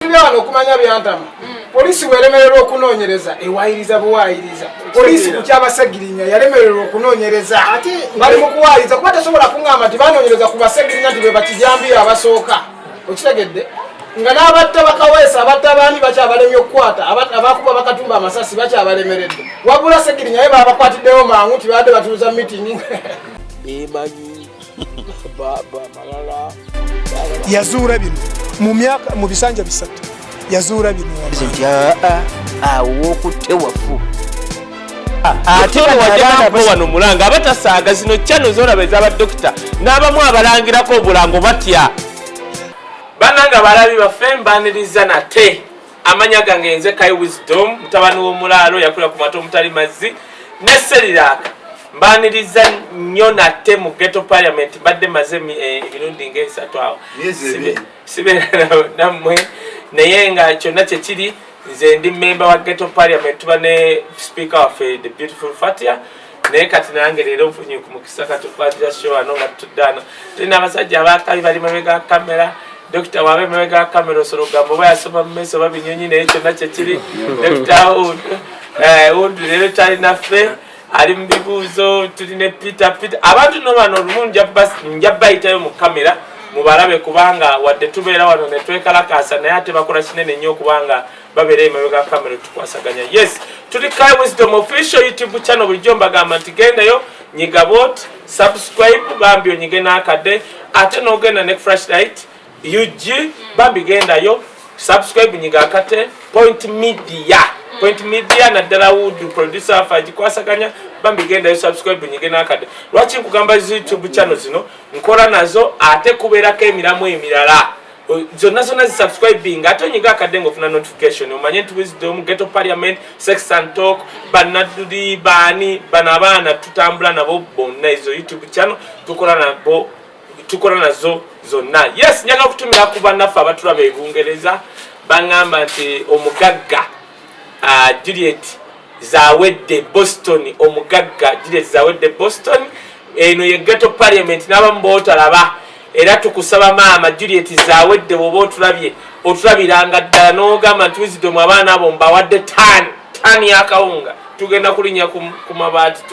Ebintu bya wano okumanya byantama. Poliisi bweremererwa okunoonyereza, ewayiriza buwayiriza. Poliisi ku kyabasegirinya yalemererwa okunoonyereza, bali mu kuwayiriza, kuba tesobola kuŋŋamba nti banoonyereza ku basegirinya nti be bakijambiya abasooka. Okitegedde nga n'abatta bakaweesa, abatta baani, bakyabalemye okukwata, abakuba bakatumba amasasi bakyabalemeredde. Wabula Segirinya ye babakwatiddewo mangu nti babadde batuuza meeting. Bemanyi malala. Yazuula bino mu myaka, mu bisanja 3 yazuula bino. Nti aa, awo wokutte wafu. Ate wajja wano mulanga abatasaaga zino channel zolaba ez'abadokita n'abamu abalangirako obulango batya. Bannange abalabi baffe, mbaniriza nate. Amanya gange nze Kai Wisdom, mutabani w'omulaalo yakulira ku mata omutali mazzi ne Cerelac. Mbaniriza nnyo nate mu Ghetto Parliament. Mbadde maze emirundi ngaesatu awo sibeera nammwe, naye nga kyonna kyekiri, nze ndi memba wa Ghetto Parliament. Tuba ne speaker waffe, the beautiful Fatia, naye kati nange leero nfunye ku mukisa kati okukwatira show wano nga tutudde ano. Tulina abasajja abakabi bali mabega ga kamera. Dokita waaba emabega ga kamera, osobola okugamba oba yasoma mu maaso oba binyonyi, naye kyonna kyekiri. Dokita Wood leero talinaffe, ali mu bibuuzo. Tulina Peter. Peter, abantu no bano olumu nja bayitayo mu kamera mubalabe, kubanga wadde tubeera wano ne twekalakaasa, naye ate bakola kinene nnyo okubanga babeera emabega ga kamera tukwasaganya. Yes, tuli Kai Wisdom Official YouTube channel. Bulijjo mbagamba nti gendayo, nyiga bot subscribe, bambi onyige n'akadde, ate n'ogenda ne Flashlight UG, bambi gendayo, subscribe, nyiga akate. Point Media, Point Media, naddala Wood producer waffe agikwasaganya, bambi gendayo, subscribe, nyige n'akadde. Lwaki nkugamba YouTube channel zino nkola nazo, ate kubeerako emiramu emirala zonna zonna zisubscribing, ate onyiga akadde ngaofuna notification, omanye nti Wisdom, Ghetto Parliament, Sex and Talk, banadduli baani bano abaana tutambula nabo bonna. Ezo YouTube channel tukola nabo, tukola nazo zonna. Yes, njagala okutumira ku bannaffe abatulaba e Bungereza. Baŋŋamba nti omugagga Juliet Zawedde Boston, omugagga Juliet Zawedde Boston, eno ye Ghetto Parliament n'abamu bootalaba. Era tukusaba, maama Juliet Zawedde, bw'oba otulabye, otulabiranga ddala n'ogamba nti Wisdom, abaana abo mbawadde tani tani y'akawunga, tugenda kulinnya ku mabaati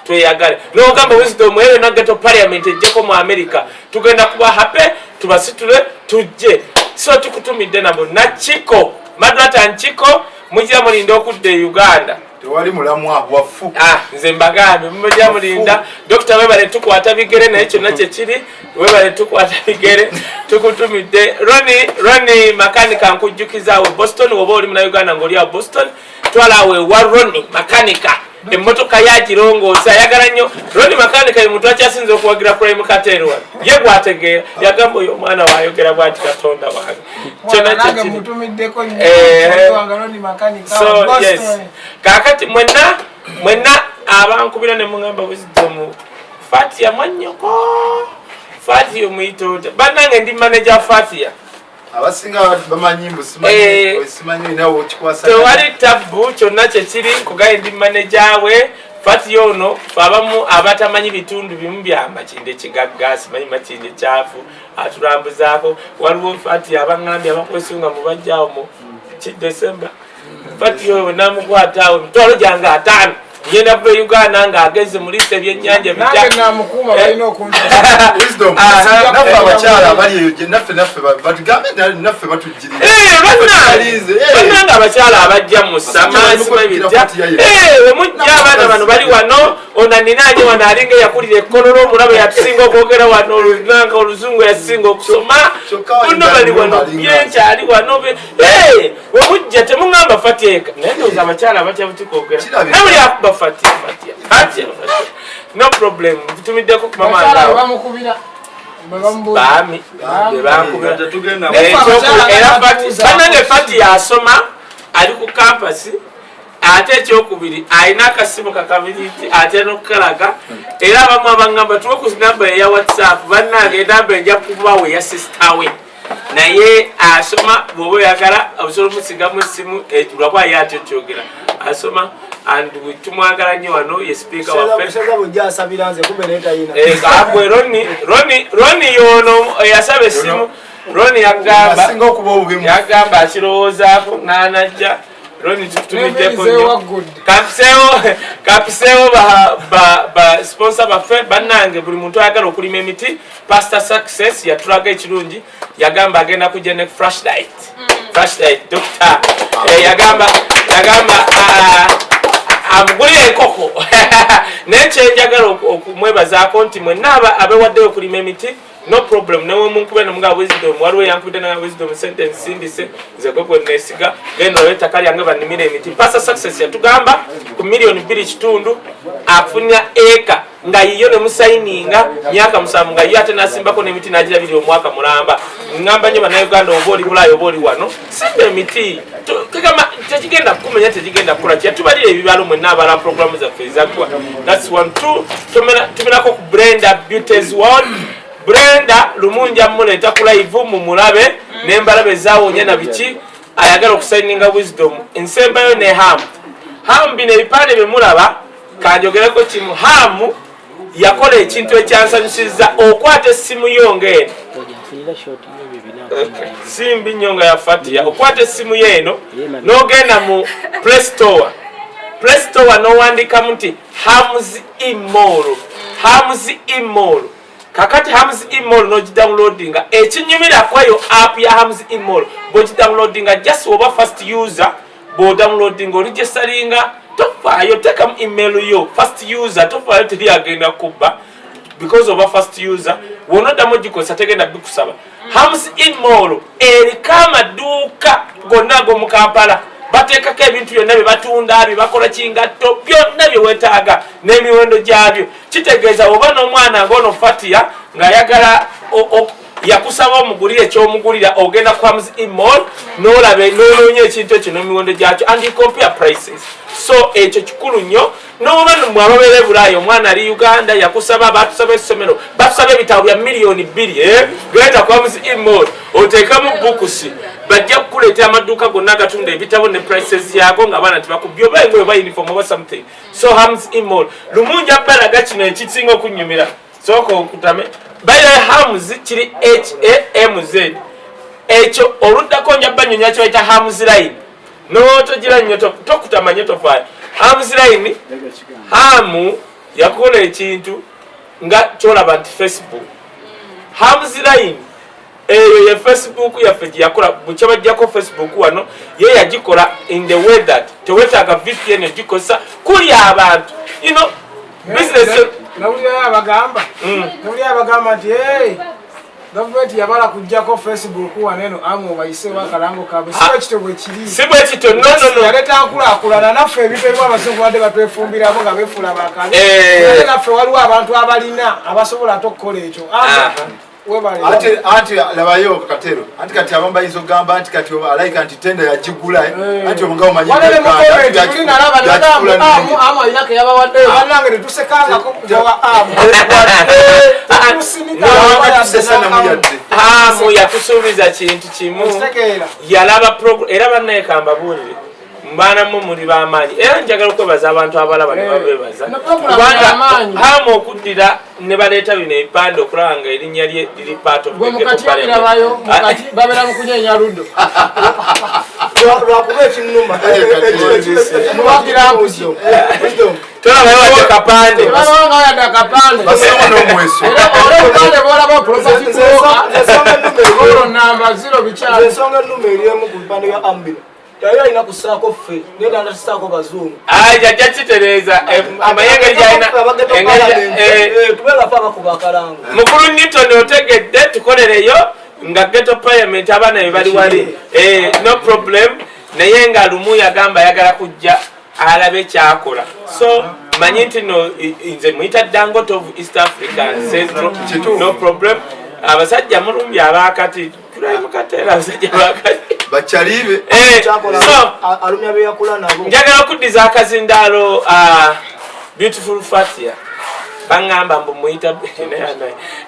tweyagale. N'ogamba Wisdom, eyo na Ghetto Parliament ejjeko mu America, tugenda kuba happy, tubasitule tujje. So tukutumidde nabo nakiko Madrata Nkiko, mujja mulinda okudda e Uganda. Tewali mulamwa, wafu. Ah, nze mbagambye mujja mulinda. Dokita, webale tukwata bigere, naye kyonna kyekiri, webale tukwata bigere. Tukutumidde Roni, Roni Makanika. Nkujjukizaawo Boston, woba oli muna Uganda ngaoli awo Boston, twala awo ewa Roni Makanika, emmotoka yagirongoosa. Ayagala nnyo Roni Makanika, ye muntu akyasinza okuwagira Crime Cartel wano. Ye gwategeera, yagamba oyo omwana wayogera bwati, Katonda wange. Kyonna nange kyekiri. Mutumiddeko nnyo wange Roni Makanika So Boston. Yes, kakati mwenna mwenna abankubira ne muŋŋamba Wisdom, Fatia mwannyoko, Fatia omuyita otya? Bannange, ndi manager Fatia. Abasinga bamanyi mbu simanyi, simanyi nawe okikwasa. Tewali tabbu, kyonna kyekiri. Nkugaye ndi manager we Fatia ono. Fe abamu abatamanyi bitundu bimu bya Makinde kigagga, simanyi Makinde kyafu, atulambuzaako. Waliwo Fatia abaŋŋambye abakwesunga mu bajjaawo mu Kidesemba. Fatia oyo namukwata awo emitwalo gyange 50, ngenda kuva e Uganda ng'ageze mulisa ebyennyanja. Nange namukuuma, balina okunta. Wisdom, naffe abakyala abali eyo gye naffe batugambe naffe batujjirira. Bannange, bannange abakyala abajja mu samasimabijja wemujja, abaana bano bali wano. Ono ninaanye wano alinga eyakulira ekkololo, omulaba yatusinga okwogera wano olunanga oluzungu, yasinga okusoma. Buno bali wano, byenkyali wano. Wemujja temuŋŋamba Fatia eka, naye ndowooza abakyala batya buti kwogera. Kirabika. Naye buli akuba Fatia, Fatia, Fatia, Fatia, no problem. Tutumiddeko ku mama. Bakyala Ndawo. bamukubira bwe bamubuuza. Baami bebankubira. Tetugenda. Era Batuuza. Bannange, Fati yasoma, ali ku campus, ate ekyokubiri alina akasimu kakabiriti, ate nokukalaga. Era abamu abaŋŋamba tuwe ku namba eya WhatsApp, bannange enamba enja kubawe ya sister we, naye asoma. Bw'oba oyagala osobola omusigamu essimu, lwakuba ye atyo kyogera asoma. And tumwagala nnyo wano, ye speaker waffe. Asabira nze kumbe naye tayina. Gwe Roni, Roni, Roni yono yasaba essimu. Roni yagamba Asinga okuba obubi yagamba akirowoozaako n'anajja. Roni, tutumiddeko nnyo. Kampiseewo ba sponsor baffe. Bannange, buli muntu ayagala okulima emiti, Pastor Success yatulaga ekirungi. Yagamba agenda kujja ne flashlight, flashlight doctor. Yagamba amugulire enkoko. Naye kyenjagala okumwebazaako nti mwenna abewaddeyo okulima emiti, no problem. Newe munkube nomuga Wisdom, waliwo yankubidde na Wisdom sente nsindise nze gwe gwe nesiga, genda olabe ettaka lyange banimire emiti. Pastor Success yatugamba ku 2.5 miliyoni afunya eka nga yiyo ne musayininga myaka 7, nga yiyo ate nasimbako n'emiti n'agirabirira omwaka mulamba. Ŋŋamba nnyo Bannayuganda, oba oli Bulaaya oba oli wano, simba emiti. Kegamba tekigenda kukumenya, tekigenda kukola. Kyatubalira ebibalo mwenna abala programu zaffe ezaggwa. That's one. Two, tumerako ku Brenda Beauties World. Brenda lumunja muleeta ku live mumulabe nembalabe ezawonya na biki ayagala okusayininga Wisdom. Nsembayo ne Ham. Ham, bino ebipande byemulaba, kanjogereko kimu. Hamu yakola ekintu ekyansanyusiza. Okwata essimu yo ngaeno, simbi nnyo nga yafatiya, okwata essimu yo eno n'ogenda mu Play Store, Play Store n'owandikamu nti Hams Emall, Hams Emall. Kakati Hams Emall n'ogidownloadinga. Ekinyumirako eyo app ya Hams Emall, bw'ogidownloadinga, just oba first user, bw'odownloadinga oligesalinga, tofaayo, teekamu email yo. First user tofaayo, teri agenda kubba because oba first user. Wonoddamu ogikozesa, tegenda bikusaba. Hams Emall eriko amaduuka gonna ag'omu Kampala, bateekako ebintu byonna bye batunda, bye bakola, kingatto, byonna bye weetaaga n'emiwendo gyabyo. Kitegeeza oba n'omwana ng'ono Fatia ng'ayagala yakusaba omugulire ekyomugulira, ogenda ku Hams Emall n'olaba n'onoonya ekintu ekyo n'emiwendo gyakyo and you compare prices. So ekyo kikulu nnyo. Noba mwe ababeera e Bulaaya, omwana ali Uganda yakusaba, batusaba essomero, batusaba ebitabo bya 2 miliyoni, eh? Genda ku Hams Emall oteekamu books, bajja kukuleetera amaduuka gonna agatunda ebitabo ne prices yago, nga abaana tebakubye, oba engoye oba uniform oba something. So Hams Emall, lumunja balaga kino ekisinga okunyumira. Sooka okutame baira Hams kiri Hamz. Ekyo oluddako nja banyonya kyebaita Hams Line. Notogira nnyo, tokutama nnyo, tofaayo. Hams Line, Hamu yakola ekintu nga kyolaba nti Facebook Hams Line eyo ye Facebook yaffe gyeyakola. Bukyabajjako Facebook wano, ye yagikola in the way that tewetaaga VPN ogikozesa kuli abantu, business. Nawulirayo abagamba, nawulirayo abagamba nti, "Hey, gavumenti yabala kujjako Facebook wano eno, amu obayiseewo akalango kaabwe." Si bwe kityo bwe kiri. Si bwe kityo, no, no, no. Yaleeta nkulaakulana. Naffe ebintu ebimu abazungu badde batwefumbirako nga befuula bakabi. Ate naffe waliwo abantu abalina abasobola ate okukola ekyo. Webale. Ate labayo Katero, anti kati abamu bayinza okugamba nti kati alayika nti tenda yagigula, anti nga omanyi Waliwo mu Uganda, comment, tuli nalaba yakigula nagamba nnene. amu alina ke yabawaddeyo. Bannange, tetusekangako kubawa amu. Tetusinika. Newanga tusesa namu yadde. Hamu yatusuubiza kintu kimu. Okitegeera. Yalaba era bannaye kambabuulire, mbaana mmwe muli b'amaanyi, era njagala okwebaza abantu abalaba ne babeebaza. No program Kubanga y'amaanyi. Hamu okuddira ne baleeta bino ebipande okulaba nga erinnya lye liri part of Gwe the ghetto mukati parliament. obirabayo mukati babeera mu kunyenya luddo. Lwakuba ekinnuma. Muwagira mpuzi. Tolabayo wadde kapande. Tebabawo nga yadde akapande. Bassemu n'omweso. Era olwobupande bwolaba property broker, Ensonga ennume eri olwo namba zero bikyali. Ensonga ennume eri emu ku bipande bya ambino, yali alina kusaako ffe naye tanda tusaako bazungu. Ayi, jajja kitereeza amanye engeri gyalina Tubeera fe abakuba akalango. Mukulu Newton, otegedde, tukolereyo nga ghetto parliament, abaana be bali wali. No problem. Naye nga lumu yagamba ayagala kujja alabe kyakola. So manyi nti no nze muyita Dangote of East Africa and Central. Kituufu. No problem. Abasajja mulumbi abakati tulayi mukateera abasajja bakati. Bakyalibe. Kyakola So alumya beyakula nabo. Njagala okuddiza akazindaalo, beautiful Fatia. Baŋŋamba mbu muyita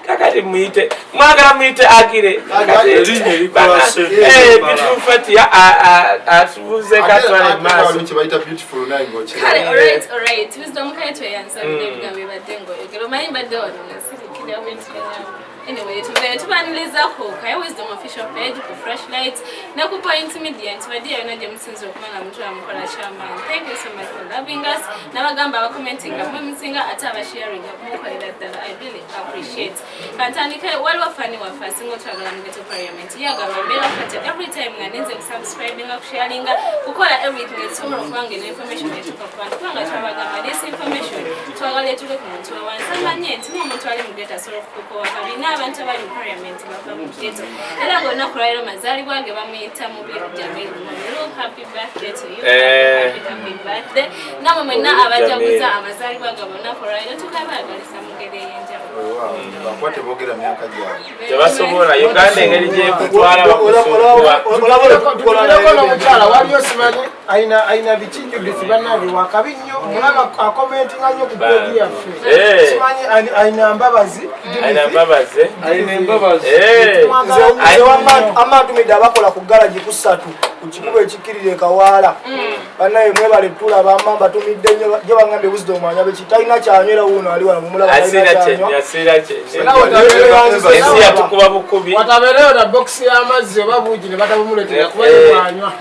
kakati muyite mwagala muyite agire bitufatia atubuze katwale maaso. Kale, alright, alright. Wisdom Kaye tweyanza ebigambo bibadde ng'oyogera. Omanyi mbadde wano nga sirikira bwentira. Anyway, tubeere tubaniriza ku Kaye Wisdom official page, ku Fresh Light ne ku Point Media, nti badde yonna gye musinza okuba nga mutula mukola kyamaanyi. Thank you so much for loving us. N'abagamba abakomentinga mwe musinga, ate abasharinga mukolera ddala. I really appreciate. Kantandike, waliwo fan waffe asinga otwagala mu Ghetto Parliament. Ye agamba, mbeera Fatya every time nga ninze kusubscribinga, kusharinga, kukola everything ekisobola okuba nga eno information etuuka ku bantu, kubanga twabagamba this information twagala etuuke ku muntu wa wansi, amanye nti n'omuntu ali mu ghetto asobola okufuuka owakabi, n'abantu abali mu parliament bava mu ghetto. Era ng'olunaku lwaleero mazaalibwa ge, bamuyita Mubiru Jamil Mubiru. Happy birthday to you. Happy, happy birthday. Namwe mwenna abajaguza amazaalibwa gabwe olunaku lwaleero, tukabaagaliza mu ngeri ey'enjawulo. Bakuba teboogera myaka gyabwe. Tebasobola. Uganda engeri gyekutwala bakusumbwa. Tumireko n'omukyala waliyo, simanyi ayina biki, Judith, bannange wakabi nnyo, mulaba akomentinga nnyo ku page yaffe. Simanyi ayina Mbabazi. Ayina Mbabazi. Alina embabazi. Nze wamma ntumidde abakola ku garagi ku ssatu ku kikubo ekikkirira ekawaala. Bannaye mwebale tulaba, amma mbatumidde nnyo gye baŋŋambye Wisdom anywa biki, talina kyanywera, wuuno ali wano mumulaba, talina Asiira kyanywa. kyenyi, asiira kyenyi. Ensi yatukuba bukubi. Watabeereyo na bokisi y'amazzi oba buugi ne batabumuleetera kuba yebwanywa.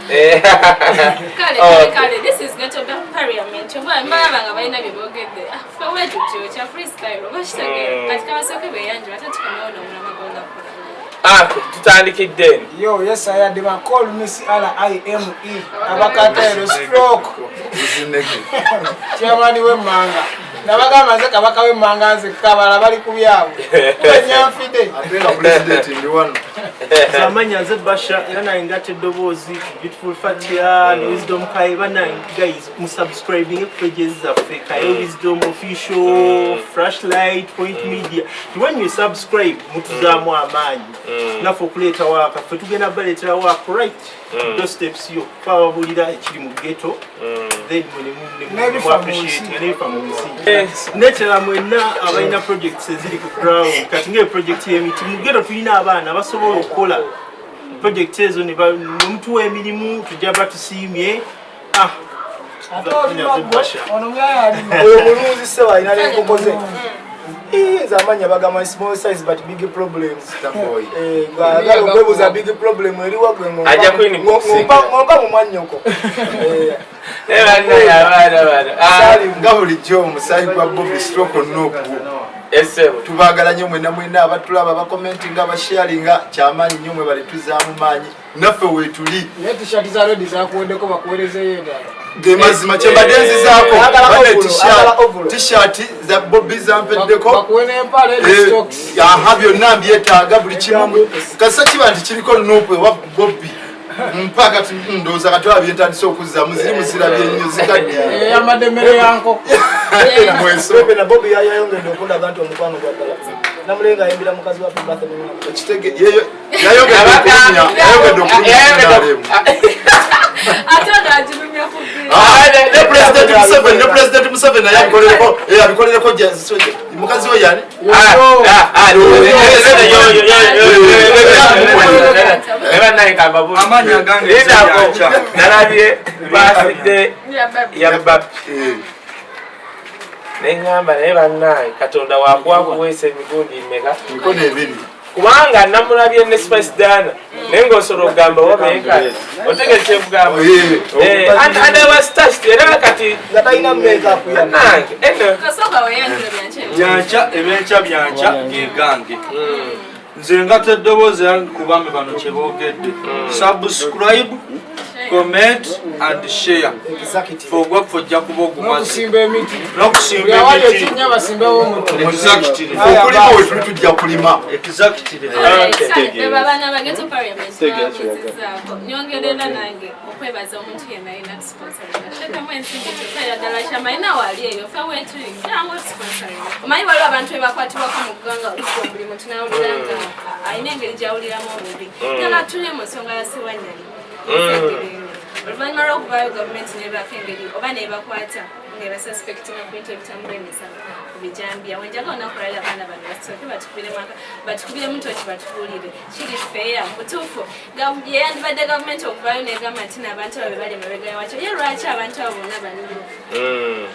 Kale, kale, kale, this is Ghetto Parliament. Oba mbalaba nga balina bye boogedde. Ah, ffe wetutyo kya freestyle, oba kitegeera. Kati kabasooke beeyanjula, ate tukomewo n'omulama gw'olunaku. Ah, tutandikidde eno. Yo, yes, I had them call me C R I M E abakatero stroke chairman w'emmanga. Nabagamba nze kabaka w'emmanga, nze kabala bali ku byabwe enyanfide. Ate nga pulezidenti ndi wano. Amanya nze Basha, era naye ngatta eddoboozi Beautiful Fatia ne Wisdom Kaye. Bannange guys, musubscribing ku pages zaffe, Kaye Wisdom Official, Flashlight, Point Media. When you subscribe, mutuzaamu amaanyi naffe okuleeta waaka. Ffe tugenda baleetera waaka right doorsteps yo, twababulira ekiri mu ghetto, then N'ebifa mu nsi. n'ebifa mu nsi. Nekirala, mwenna abalina projects eziri ku ground, kati nga project y'emiti mu ghetto, tulina abaana basobola okukola project ezo ne mutuwa emirimu, tujja batusiimye. Ah, Ate olima gwe ono myaya alima. Oyo mulunzi ssebo, alina n'enkoko ze. Ii, nze amanya bagamba small size but big problems. Boy. Eh, ng'ayagala okwebuuza big problem eriwa gwe Ajja kwini- ng'ompa mu mwannyoko. Eh, Naye bannaye abaana bano. Ah, Salim. Nga bulijjo, omusaayi gwa Bobi stroke nuuku. Esebo. Tubaagala nnyo mwena mwena abatulaba, abakomentinga, abasharinga. Kyamaanyi nnyo, mwebale tuzaamu maanyi, naffe weetuli. Naye tishati za red zakuweddeko, bakuwerezeyo endala. Ge mazima, kyembadde nzizaako. Ayagala Bane ovulo, ayagala ovulo. T-shirt za Bobi zampeddeko. Bakuwe n'empale ne socks. Aha, byonna mbyetaaga, buli kimu kasita kiba nti kiriko nuupu oba Bobi mpa. Kati ndowooza kati oba byentandise okuzzaamu ziri muzirabye ennyo zikaddiye. Eyambadde emmere ya nkoko. Mweso. Pepe na Bobi yayongedde okundaga nti omukwano gwa ddala. Namulenga ayimbira mukazi wa Happy Birthday. Ekitege yayongedde okulumya, yayongedde okulumya NRM. Ate ono agirumya ku bbiri. Ah, ne President Museveni, ne President Museveni naye abikolereko, abikolereko mukazi we yani. Amanya gange. Lindako, nalabye birthday ya Bapi, neŋŋamba naye bannange, Katonda wakuwa kuweesa emigundi mmeka? Mikono ebiri. Kubanga namulabye ne Spice Dana, naye ng'osobola okugamba oba beeka otegere kyekugamba. And I was touched, era kati Nga talina makeup ya. Bannange eno. Kasooka weyanjula byankye. Byankya, ebyenkya byankya gegange. Nze ngata eddoboozi era kubambe bano kyeboogedde: subscribe, comment and share. Executive. Fe ogwaffe ojja kuba ogumaze. N'okusimba emiti. N'okusimba Buli awali emiti. ekinnya basimbewo omuti. Exactly. Okulima wetuli, tujja kulima. Exactly. Beba abaana ba Ghetto Parliament babuuzizaako. Nyongerera nange okwebaza omuntu yenna alina tusponsoringa, teekamu ensimbi, kyokka ddala kyamalina waali eyo fe weetuli jangu tusponsoringa. Omanyi waliwo abantu bebakwatibwako mu ggwanga, olusi buli muntu nawulira nga alina engeri gyawuliramu obubi. Ddala tuli mu nsonga ya Sewanyana, oluvannyuma lw'okuvaayo gavumenti nebaako engeri oba nebakwata. Nga basuspectinga ku bintu ebitambula emisango ku bijambiya. Wenjaga olunaku lwaliro, abaana bano basooke batukubiremu batukubiremu toki, batubuulire kiri feya mutuufu. Yeyandibadde gavumenti okuvaayo negamba nti n'abantu abo be bali emabega wakyo. Ye lwaki abantu abo bonna banulu?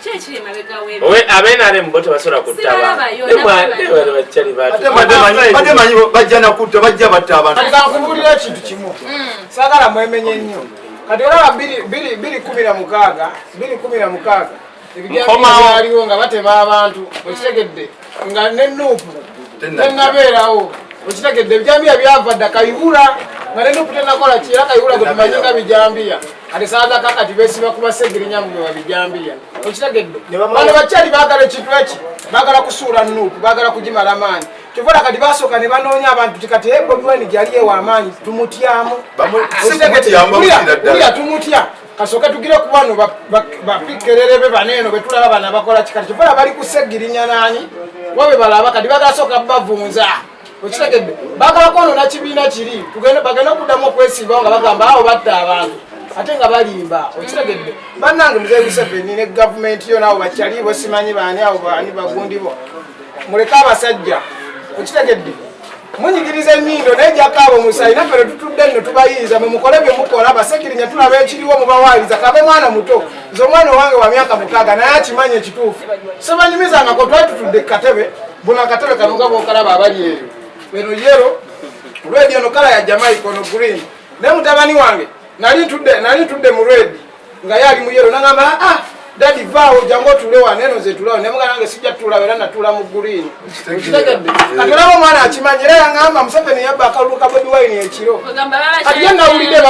Ki ekiri emabega w'ebyo? Owe abenarem bo tebasobola kutta Sibalabayo, abantu. nabo Ne bano bakyali batu. Ate badde manyi bajja nakutta, bajja batta abantu. Kati kankubuulira ekintu kimu, saagala mwemenye nnyo. Kati olaba 2016, 2016 ebijambiya Nkomawo. byaliwo nga batema abantu, okitegedde, nga ne NUP tennabeerawo, okitegedde. Ebijambiya byava dda Kayihura nga ne NUP tenakola ki, era Kayihura gwe tumanyi nga bijambiya. Kati saazaka kati besiba ku Basegirinya mwe babijambiya, okitegedde. Bano bakyali baagala ekintu eki, baagala kusuula NUP, baagala kugimala maanyi. Kyova kati basooka ne banoonya abantu ti kati, "Eh, Bobi Wine gyali ewa amaanyi, tumutyamu." Si kumutyamu, bamutira ddala. Wulira, tumutya, kasooke tugire ku bano bapikerere be baneeno betulaba bano abakola kikati. Kyova bali kusegirinya naani wabe balaba kati bagala sooka bavunza, okitegedde. Bagala kwonoona kibiina kiri, bagende okuddamu okwesimbawo nga bagamba awo batta abantu ate nga balimba, okitegedde. Bannange, muzeeyi Museveni ne gavumenti yo nabo bakyali bo, simanyi baani abo, baani bagundi bo, muleke abasajja, okitegedde. Munyigiriza ennyindo naye jakaabo musayi, naffe tetutudde nno tubayiiza. Mwe mukole bye mukola, Basegirinya tulaba ekiriwo, mubawaayiriza. Kabe mwana muto, nze omwana owange wa myaka 6 naye akimanyi ekituufu. Sebanyumizangako, twali tutudde ku katebe buno, akatebe kano nga bwokalaba abali eyo, eno yellow, red, eno colour ya Jamaica, ono green. Naye mutabani wange nali ntudde mu red nga ye ali mu yellow, nagamba, "Ah, daddy, vaawo, jangu otuule wano eno, nze tuulawo." Nemugamba nange sijja tutuulawo, era natuula mu green, okitegedde. Kati olaba omwana akimanyi, era yaŋŋamba Museveni yabba akalulu ka Bobi Wine ekiro. Ogamba baba Kati ye nawulidde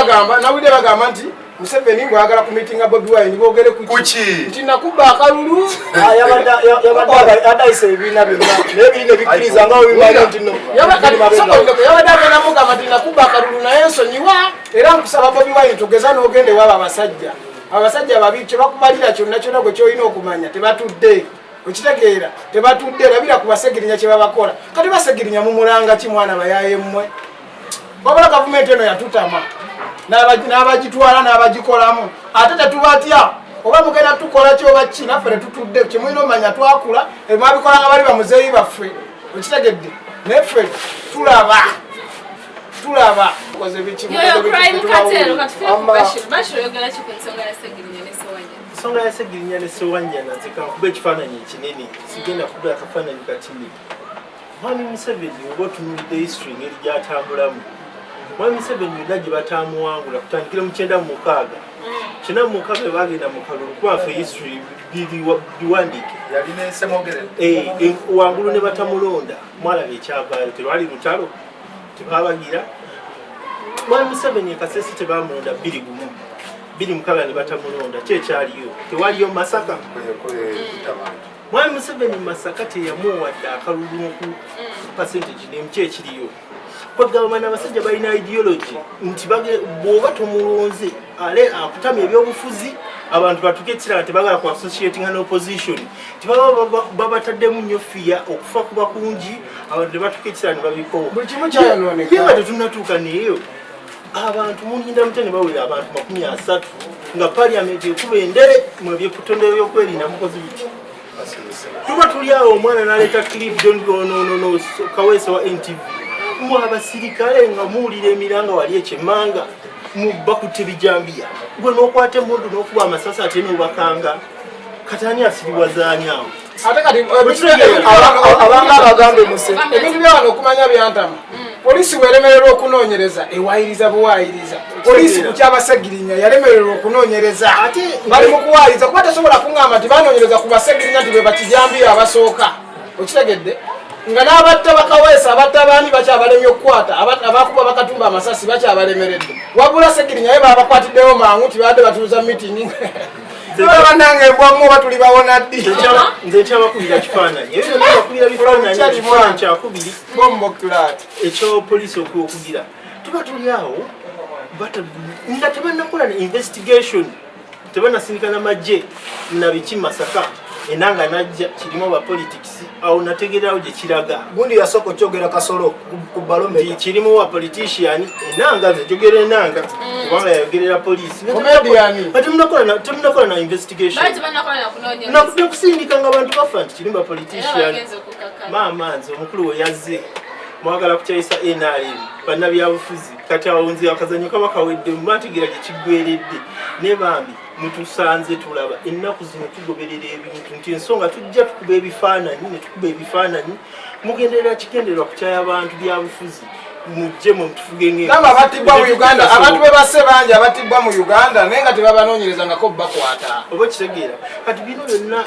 bagamba nti Museveni bwayagala kumitinga Bobi Wine boogere kuki? Kuki? Nti nakubba akalulu. Ah, yabadde adayisa ebibiina byonna, naye ebibiina ebikkiriza nga webimanyi nti no Yabadde agenda mugamba nti nakubba akalulu, naye nsonyiwa, era nkusaba Bobi Wine tugeza n'ogenda ewaba abasajja babi, kyebakubalira kyonna kyonna gwe kyolina okumanya tebatudde, okitegeera, tebatudde. Labira ku Basegirinya kyebabakola. Kati Basegirinya mumulanga ki mwana bayaye mmwe? Wabula gavumenti eno yatutama n'abagitwala n'abagikolamu, ate tetubatya. Oba mugenda tukola ki oba ki, naffe tetutudde. Kyemulina omanya, twakula, emwabikolanga bali bamuzeeyi baffe, okitegedde, naye ffe tulaba, tulaba. Mukoze biki, mukoze Yoyo biki, crime tubawulira. cartel. Katufire ku Bashir. Bashir, oyogera ki ku nsonga ya Segirinya ne Sewanyana? Ensonga ya Segirinya ne Sewanyana, nze kankuba ekifaananyi ekinene, sigenda kuba akafaananyi katini. Mwami Museveni, oba otunulidde history engeri gyatambulamu, Mwami Museveni yonna gye batamuwangula kutandikira mu 96, 96 bwe bagenda mu kalulu, kuba ffe history biwandiike. Yalina ensemogere. Wangulu ne batamulonda, mwalaba ekyavaayo, telwali lutalo, tebabagira. Mwami Museveni ekasesi tebamulonda 21, 26 ne batamulonda. Kyekyaliyo tewaliyo Masaka. Mwami Museveni Masaka teyamuwadde akalulu ku percentage nemu. Kyekiriyo kwegamba abasajja balina ideology nti bw'oba tomulonze ale akutamya ebyobufuzi, abantu batuke ekirala tebagala ku associatinga ne opposition, tibaba babataddemu nnyo fiya, okufa kuba kungi, abantu tebatuka ekirala ne babikowa. Buli kimu kyayonooneka. Ye nga tetunatuuka neeyo, abantu mulinda mutya ne bawera abantu 30 nga parliament ekuba endere mu ebyekutondera ebyokwerinda, mukozi biti? Tuba tuli awo, omwana n'aleeta clip John nonono Kaweesa wa NTV, mu abasirikale nga muwulira emiranga wali ekyemmanga bakutte bijambiya, gwe n'okwata emundu n'okuba amasasi ate n'obakanga. Kati ani asiriwazaani awo? Ate kati Abanga abagambe muse ebintu byawano okumanya byantama. Poliisi bweremererwa okunoonyereza ewayiriza buwayiriza. Poliisi ku kyabasegirinya yalemererwa okunoonyereza, bali mu kuwayiriza, kuba tasobola kuŋŋamba nti banoonyereza ku Basegirinya nti be bakijambiyo abasooka, okitegedde, nga n'abatta Bakaweesa, abatta baani bakyabalemye okukwata, abakuba Bakatumba amasasi bakyabalemeredde. Wabula Segirinya ye babakwatiddewo mangu nti babadde batuuza meeting. Bannange, embwamu oba tuli bawona ddi? Nze nkyabakubira kifaananyi, ebyo byonna bakubira bifaananyi. Kyali ekifaananyi kyakubiri Bomboclaat. Ekyopoliisi okugira tuba tuli awo nga tebannakola na investigation, tebanasindika namagye nabiki Masaka. Enanga najja kirimu oba politics awo nategererawo gye kiraga. Gundi yasooka okyogera Kasolo ku barometa. Kirimu wa politician Enanga, nze njogera Enanga kubanga yayogerera poliisi. Comedian. Temunakola na investigation. Bali tebannakola na kunoonyereza. Nakusindika nga abantu bafa nti kirimu ba Era politician. bagenze okukakkana. Maama, nze omukulu we yazze mwagala kukyayisa NRM bannabyabufuzi. Kati awo nze akazanyo kaba kawedde, mubategeera gye kiggweredde. Ne bambi mutusanze tulaba ennaku zino tugoberera ebintu nti ensonga tujja tukuba ebifaananyi ne tukuba ebifaananyi, mugenderera kigendererwa kukyaya abantu byabufuzi, mujje mwe mutufuge. Gamba abattibwa mu Uganda, abantu be basse bangi abattibwa mu Uganda, naye nga tebabanoonyerezangako bakwata. Oba okitegeera? Kati bino byonna,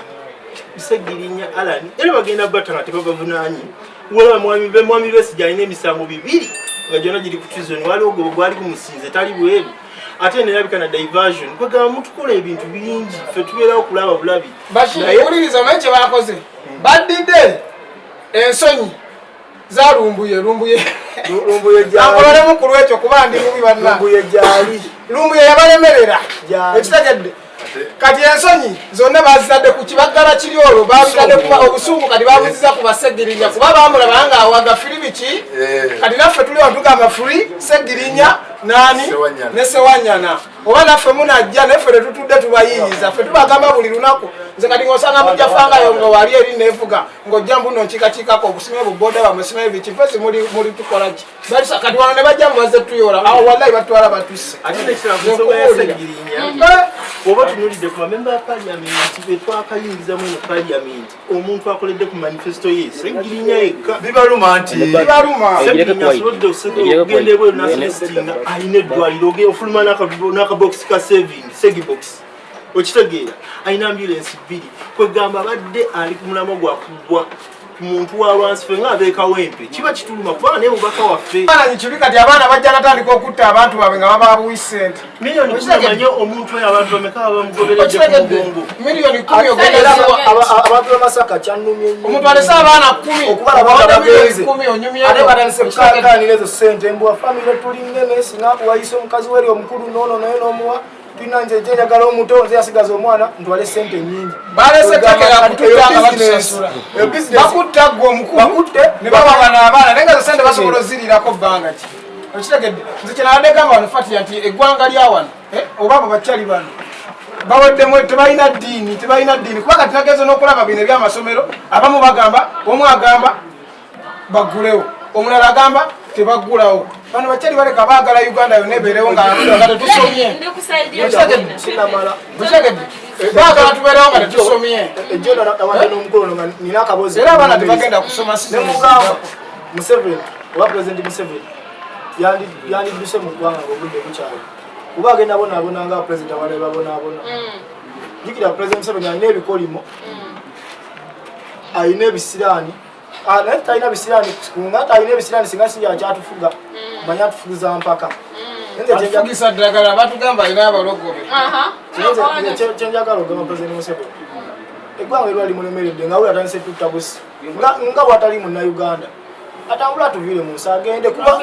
Segirinya Alan era bagenda batta nga tebabavunaanye. Wala mwami Besigye alina emisango bibiri nga gyonna giri ku treason. Waliwo gwe gwali gumusinze tali bweru, ate nerabika na diversion. Kwegamba mutukola ebintu bingi, ffe tubeerawo kulaba bulabi. Wuliriza, omanyi kye bakoze? Baddidde ensonyi za Lumbuye. Lumbuye. Lumbuye gyali. Ankololemu ku lwekyo kuba ndi mubi banna. Lumbuye gyali. Lumbuye yabalemerera. Gyali. Ekitegedde, kati ensonyi zonna bazitadde ku kibaggala kiri olwo, babitadde kuba obusungu kati babuziza ku Basegirinya kuba bamulaba nga awaga free biki. Kati naffe tuli wano tugamba free Segirinya nani. Sewanyana. Ne Sewanyana, oba naffe munajja naffe tetutudde tubayiyiza, ffe tubagamba buli lunaku. Nze kati ng'osanga mujafangayo nga wali eri nevuga ng'ojja mbuno nkiikakiikako obusime buboda bamusime biki, ffe muli muli tukola ki? Balisa kati wano ne bajja mubaze tuyola awo, wallahi batwala batusse. Ate nekirala ku nsonga ya Segirinya, oba tunulidde ku bamemba ba paliamenti betwakayingizamu eno paliamenti, omuntu akoledde ku manifesto ye Segirinya yekka. Bibaluma nti Bibaluma. Segirinya asobodde okugenda ebweru nasolicitinga, alina eddwaliro, ofuluma n'akabokisi ka saving segibox, okitegeera? Alina ambulance bbiri. Kwegamba abadde ali ku mulamwa gwa kugwa ku muntu wa wansi. Fe nga abeekawempe kiba kituluma kubanga naye mubaka waffe. Faananyi kibi, kati abaana bajja natandika okutta abantu baabwe nga bababuwi sente. 10 million manye omuntu oyo abantu bameka babamugoberedde ku Okitegedde? mugongo? 10 million ogenda Era ziwa abantu b'Amasaka kyannumye nnyo. Omuntu alese abaana 10, okubalaba nga obawadde miliyoni bagenze 10, onyumyeko. Ate batandise kukakanira ezo sente mbwa famire tuli nnene, singa wayise omukazi weri omukulu noono naye n'omuwa tulina nze nje njagala omuto, nze yasigaza omwana ntwale sente nyingi. Balese tekera kututta nga Eyo batusasula. business. Bakutta gwe omukulu. Bakutte. Ne bawa bano abaana, naye nga zo sente basobola ozirirako bbanga ki? Okitegedde? Nze kyenabadde gamba wano Fatiya nti eggwanga lya wano, oba abo bakyali bano baweddemu, tebalina ddiini, tebalina ddiini, kuba kati nagenze n'okulaba bino ebyamasomero, abamu bagamba, omu agamba baggulewo, omulala agamba tebaggulawo. Bano bakyali baleka baagala Uganda yonna ebeerewo nga tetusomye. Ndi ku side yo. Okitegedde? Sinamala. Okitegedde? Baagala tubeerewo nga tetusomye. Ejjo nabadde n'omukulu ono nga nina akaboozi. Era abaana tebagenda kusoma season. Nemugamba Museveni oba President Museveni yandidduse mu ggwanga ngaobudde bukyali, kuba agenda bonaabona nga president abalala babonaabona. Jjukira President Museveni alina ebikolimo, alina ebisiraani. Ah, naye talina bisiraani, nga talina ebisiraani singa si yakyatufuga, manye atufugiza mpaka. Nze Atufugisa ddagala, batugamba alina abalogobe. Kyenjagala ogamba President Museveni, eggwanga erwa limulemeredde nga we atandise tutta busi nga bwatali Munnayuganda, atambule atuviire mu nsi agende, kuba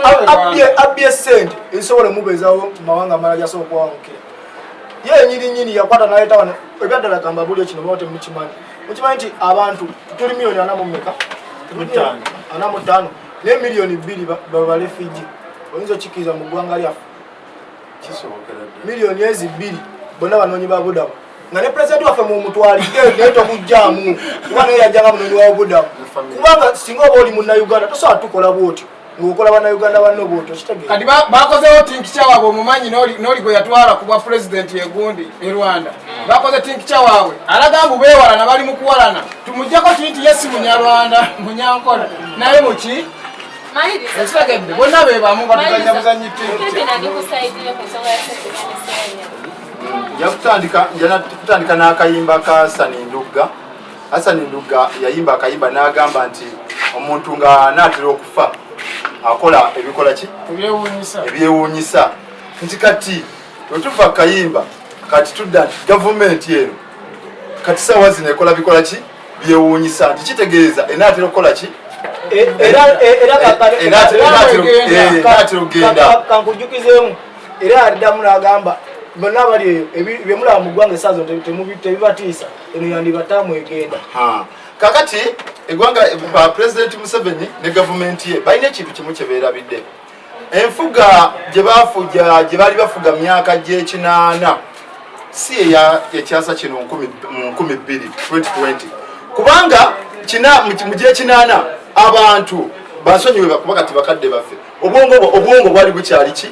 abbye sente ezisobola omubeezawo mu mawanga amalala gyasobola okuwangukira. Ye nyini nyini yakwata naleeta wano ebyaddala. Gamba bulyo kino bawo temukimanyi, mukimanyi nti abantu tuli miliyoni 40 mu meka? Mu ttaano. 45, naye 2 million babalefugee, oyinza okikkiriza mu ggwanga lyaffe? Kisobokera ddala. Miliyoni ezi 2 bonna banoonyi ba budamu, nga ne pulezidenti waffe mumutwalidde naye tokugjamu, kuba naye yajjanga munoonyi wa budamu. Kubanga singa oba oli Munnayuganda tosobola tukola bwotyo ng'okola Bannayuganda banno bwotyo, kitegeera? Kati bakozewo tinkikya waabwe, omumanyi n'oli gwe yatwala ku bwa pulezidenti egundi e Rwanda. Bakoze tinkikya waabwe alaga mbu beewalana, bali mu kuwalana. Tumugjeko kiri nti ye si Munyarwanda, Munyankola, naye muki? Maliriza. Ekitegedde, bonna be bamu, batuzanya buzanyi. Pepe, nali ku side yo ku nsonga ya Ssegirinya ne Ssewanyana. Nja kutandika n'akayimba ka Hasani Ndugga. Hasani Ndugga yayimba akayimba n'agamba nti omuntu nga anaatera okufa akola ebikola ki? Ebyewuunyisa. Ebyewuunyisa. Nti kati wetuva kayimba, kati tudda nti gavumenti eno kati saawa zino ekola bikola ki? Byewuunyisa. Nti kitegeeza enaatera okukola ki? Era Enaatera okugenda. Kankujjukizeemu, era addamu n'agamba Bonna abali eyo byemulaba mu ggwanga esaazo tebibatiisa, eno yandibataamu egenda. Kakati eggwanga, Pulezidenti Museveni ne gavumenti ye balina ekintu kimu kye beerabidde. Enfuga gye bafuga, gye baali bafuga mu myaka gy'ekinaana, si eya ekyasa kino mu 2000, 2020, kubanga kina mu gy'ekinaana abantu bansonyiwe, kuba kati bakadde baffe, obwongo bwali bukyali ki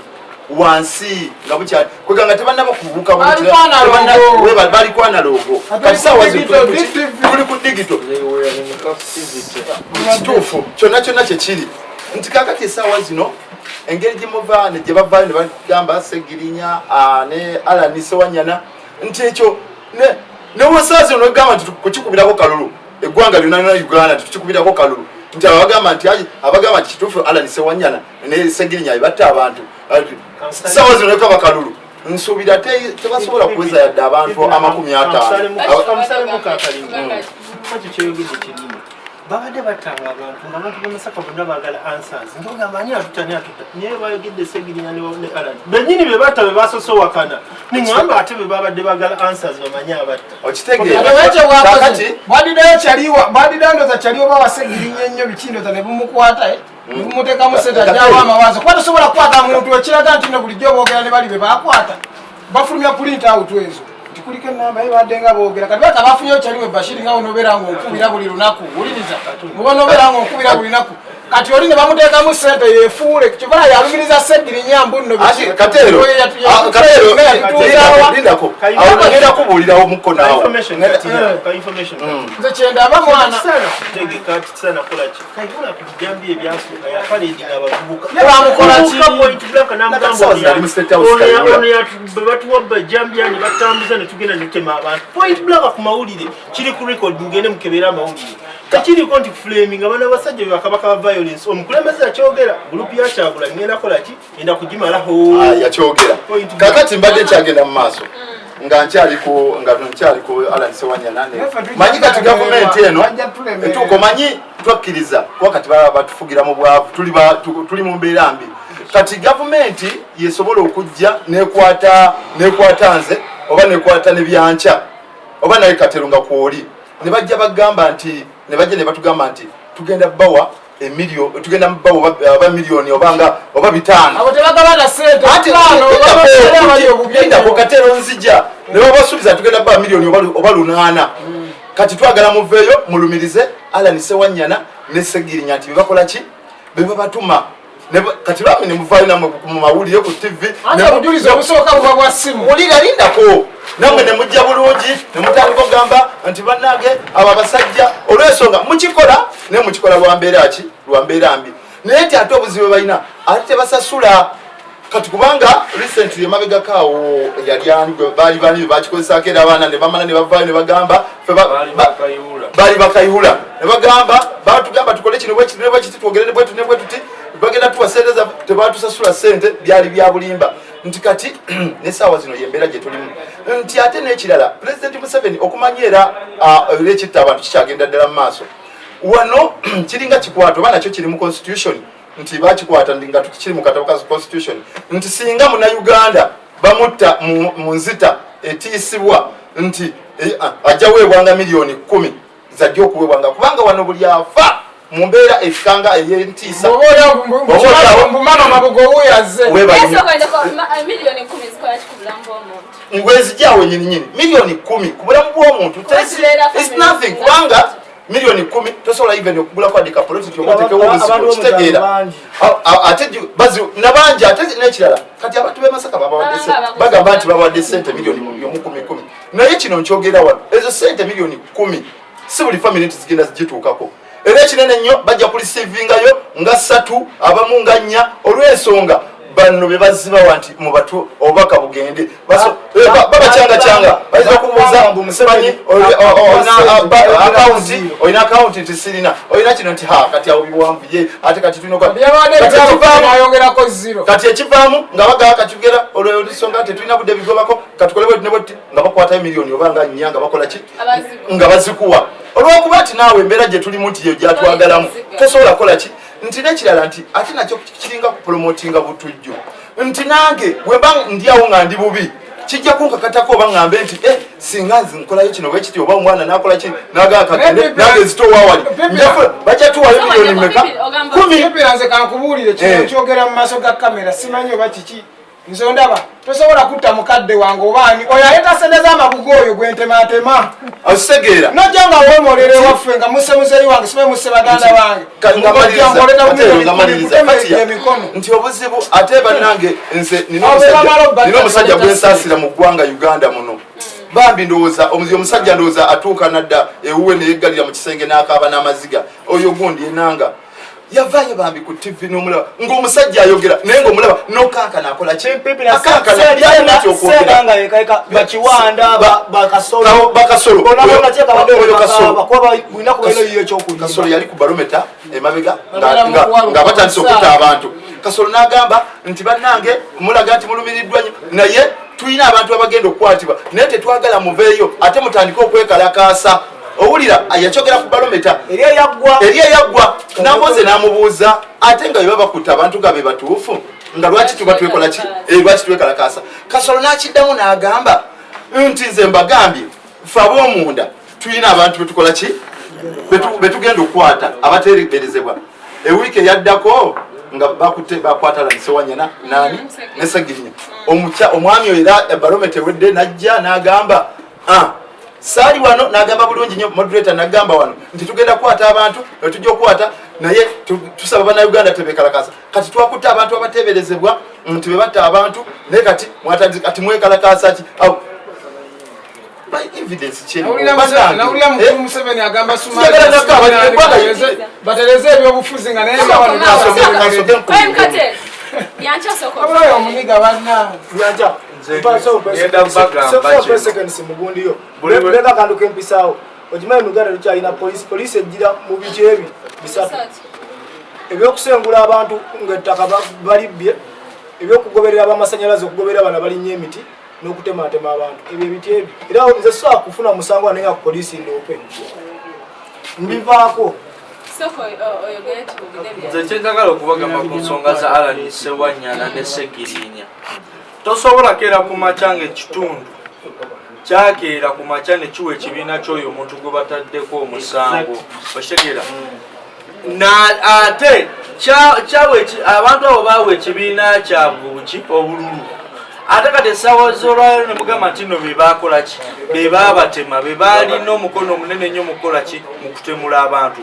wansi, nga bukyali kweganga tebannaba kubuuka. Baliko analogo. Baliko analogo. Kati saawa zino tuli ku digital. Kituufu kyonna kyonna kyekiri nti kakati esaawa zino engeri gyemuva gye bavaayo ne bagamba Segirinya ne Alani Sewanyana nti ekyo newosaa zino nogamba nti kukikubirako kalulu eggwanga lyonna lyonna Uganda, nti tukikubirako kalulu nti abagamba nti abagamba nti kituufu Alani Sewanyana ne Segirinya bebatta abantu, saawa zino nekaba kalulu, nsuubira tebasobola kuweza yadde abantu 50. Kamusalemu kakalimu ekyo kyeyogedde kirimi. Babadde battanga abantu nga abantu b'Emasaka bonna baagala answers, nga bagamba ani atutta, ani atutta, naye bayogedde Segirinya ne Alan bennyini be batta, be basoose owakana, neŋŋamba ate be babadde baagala answers bamanye abatta. Okitegeera? Ekyo bwakoze. Kakati Bwadiddayo kyaliwa, bwadiddayo ndoza kyaliwo bawasegirinya ennyo biki, ndoza ne bumukwata ne bumuteekamu sente ajjawo amawazo, kuba tosobola kukwata muntu ekiraga nti no bulijjo boogera ne bali be bakwata bafulumya print out ezo nti kuliko enamba ye badde nga boogera. Kati baka bafunyeyo kyaliwe Bashiri nga onobeera ng'onkubira buli lunaku, wuliriza, muba nobeera ng'onkubira buli lunaku, kati oli ne bamuteekamu sente yefuule kikola yalumiriza Segirinya mbu nno. Ati Kateero, Kateero, lindako awo, ngenda kubuulirawo muko naawe. Information kati, ka information. Nze kyendaba mwana. Kisaana kutegeka, kisaana kukola ki? Kayihura ku bijambi ebyasooka yapaledinga abavubuka. Ye bamukola ki? Omuvubuka point blank n'amugamba Nakati ono nali mu State House, ono Kayihura. ono bwe batuwa ejambiya ne batambuza ne tugenda ne tutema abantu point blank ku mawulire, kiri ku record, mugende mukebere amawulire, tekiriko nti flaming abaana basajja be bakabaka ba violence. Omukulembeze yakyogera, group ya Kyagulanyi ngenda kola ki, ngenda kugimalaho. Ah, yakyogera. Point blank. Kakati mbadde nkyagenda mu maaso nga nkyali ku Alan Sewanyana Naffe tujja manyi kati gavumenti eno bajja tulemererwa. etuuka omanyi twakkiriza kuba kati baba batufugira mu bwavu, tuli mu mbeera mbi. Kati gavumenti yesobola okujja nekwata nze oba nekwata ne byanca oba naye Katero nga kwoli, ne bajja bagamba nti ne bajja ne batugamba nti tugenda bawa emilio, tugenda bawa oba miliyoni oba nga oba 500. Abo tebagabana sente. Ate ttaano, abali obubi. lindako Katero, nzija. Ne babasuubiza tugenda ba miliyoni oba 800, kati twagala muveeyo mulumirize Alan Sewanyana ne Segirinya nti bebakola ki, bebabatuma. Kati lwami ne muvaayo namwe mu mawulire ku TV. Anti obujulizi obusooka buba bwa ssimu. Wulira, lindako, nammwe ne mujja bulungi ne mutandika okugamba nti bannange abo abasajja, olw'ensonga mukikola, naye mukikola lwa mbeera ki, lwa mbeera mbi. Naye nti ate obuzibu bwe balina, ate tebasasula kati, kubanga recently emabegako awo yali ani gwe baali bani bakikozesako era abaana ne bamala ne bavaayo ne bagamba ffe baali bakayihula ne bagamba batugamba tukole kino bwe kiti ne bwe kiti, twogere ne bwe tuti ne bwe tuti, bagenda tuwa sente zaffe, tebatusasula sente, byali bya bulimba. Nti kati nesaawa zino yembeera gye tulimu nti ate n'ekirala, Pulezidenti Museveni okumanya era era ekitta abantu kikyagenda ddala mu maaso wano, kiringa kikwata oba nakyo kiri mu constitution nti bakikwata ndi nga kiri mu katabo ka constitution nti singa Munnayuganda bamutta mu nzita etiisibwa nti ajja weebwanga miliyoni 10 zajja okuweebwanga, kubanga wano buli afa mu mbeera ekikanga ey'entiisa. Mbumama mabugo wuyaze. Weebale nnyo. Miliyoni 10 zikola ki ku bulamu bw'omuntu? Ngwezijaawo nyini nyini miliyoni 10 ku bulamu bw'omuntu Zibeera it's nothing, kubanga miliyoni 10 tosobola even okugulako wadde kapoloti oba otekewo Abantu obuzibu. b'omu Kitegeera? kyalo bangi. Ate nabangi. Ate n'ekirala, kati abantu b'e Masaka babawadde Babanga abaguzi. bagamba nti babawadde sente miliyoni 10 10, naye kino nkyogera wano, ezo sente miliyoni 10 si buli family nti zigenda zigituukako. Era ekinene nnyo bajja kureceivingayo nga ssatu, abamu nga nnya, olw'ensonga bano be bazibawa nti mubatu obubaka bugende. Babacyangacanga, bayinza okubuuza simanyi akawunti, olina akawunti nti sirina, olina kino nti ha kati awo biwanvu ye ate kati tulina Byabadde Kati ayongerako zero. Kati ekivaamu nga bagaba katugera olwensonga tetulina budde bigobako, katukole bwetu ne bwetuti, nga bakwatayo miliyoni oba nga nnya, nga bakola ki? Abazigu. Nga bazikuwa olwokuba nti naawe embeera gye tulimu nti yo gyatwagalamu, tosobola kukola ki. Nti nekirala nti ate nakyo kiringa kupromotinga butujju, nti nange bwemba ndyawo nga ndi bubi. Kijja kunkakatako oba ŋŋambe nti eh, singa nze nkolayo kino bwe kiti oba omwana nakola ki nagaa kagende nange nzitowa wali bajja tuwayo miliyoni meka 10. Nze kankubuulire kino eh. Kyogera mu maaso ga kamera, simanyi oba kiki. Nze ondaba tosobola kutta mukadde wange oba ani oyo aleeta sente z'amabugo oyo gwentematema. Okitegeera? Nojja nga weemolera ewaffe nga musse muzeeyi wange, simanyi musse baganda bange, emikono nti obuzibu. Ate bannange, nze nina omusajja gwensaasira mu ggwanga Uganda muno. Bambi, ndowooza omusajja ndowooza atuuka nadda ewuwe neyeggalira mu kisenge n'akaaba n'amaziga. Oyo gundi enanga yavaayo bambi ku TV n'omulaba ng'omusajja ayogera, naye ng'omulaba nokankana akola ki, akankana. Bakiwanda, bakasolo. Bakasolo, Kasolo yali ku barometa emabega nga batandise okutta abantu. Kasolo n'agamba nti bannange, mulaga nti mulumiriddwa nnyo, naye tulina abantu abagenda okukwatibwa, naye tetwagala muveeyo ate mutandike okwekalakaasa. Owulira, yakyogera ku barometa. Eri eyaggwa. Eri eyaggwa. Namboze n'amubuuza, ate nga bwe bakutta abantu nga be batuufu, nga lwaki tuba twekola ki, lwaki twekalakaasa? Kasolo n'akiddamu n'agamba nti nze mbagambye, ffe ab'omunda tulina abantu betukola ki, betugenda okukwata abatereberezebwa. Ewiiki eyaddako nga bakutte, bakwata Sewanyana nani ne Segirinya. Omwami oyo era barometa ewedde najja n'agamba, ah, saali wano n'agamba bulungi nnyo moderator, n'agamba wano nti tugenda kukwata abantu netujja okukwata, naye tusaba Bannayuganda tebekalakasa. Kati twakutte abantu abateeberezebwa nti bebatta abantu, naye kati mwatandise kati mwekalakasa ki? Awo by evidence ki? Nawulira mukulu Museveni agamba batereze ebyobufuzi nga naye. Wabulayo omuniga banna. Mugundiyo leka akantu kempisaawo. Okimanyi mu Uganda tukyalina polisi. Polisi ejjira mu biki ebi bisatu: ebyokusengula abantu ngaettaka balibbye, ebyokugoberera abamasanyalaze, okugoberera bana balinnya emiti, n'okutematema abantu. Ebyo ebiti ebi era nze sobola kufuna musango wane nga ku polisi ndoope mbivaako. Nze kyenjagala okubagamba ku nsonga za Alan Sewanyana ne Segirinya, tosobola keera ku makya nga ekitundu kyakeera ku makya ne kiwa ekibiina ky'oyo omuntu gwe bataddeko omusango. Okitegeera? Ate kyawa abantu abo baawa ekibiina kyabwe buki obululu. Ate kati essaawa z'olwaliro ne mugamba nti nno be baakola ki, be baabatema, be baalina omukono omunene ennyo mu kukola ki, mu kutemula abantu.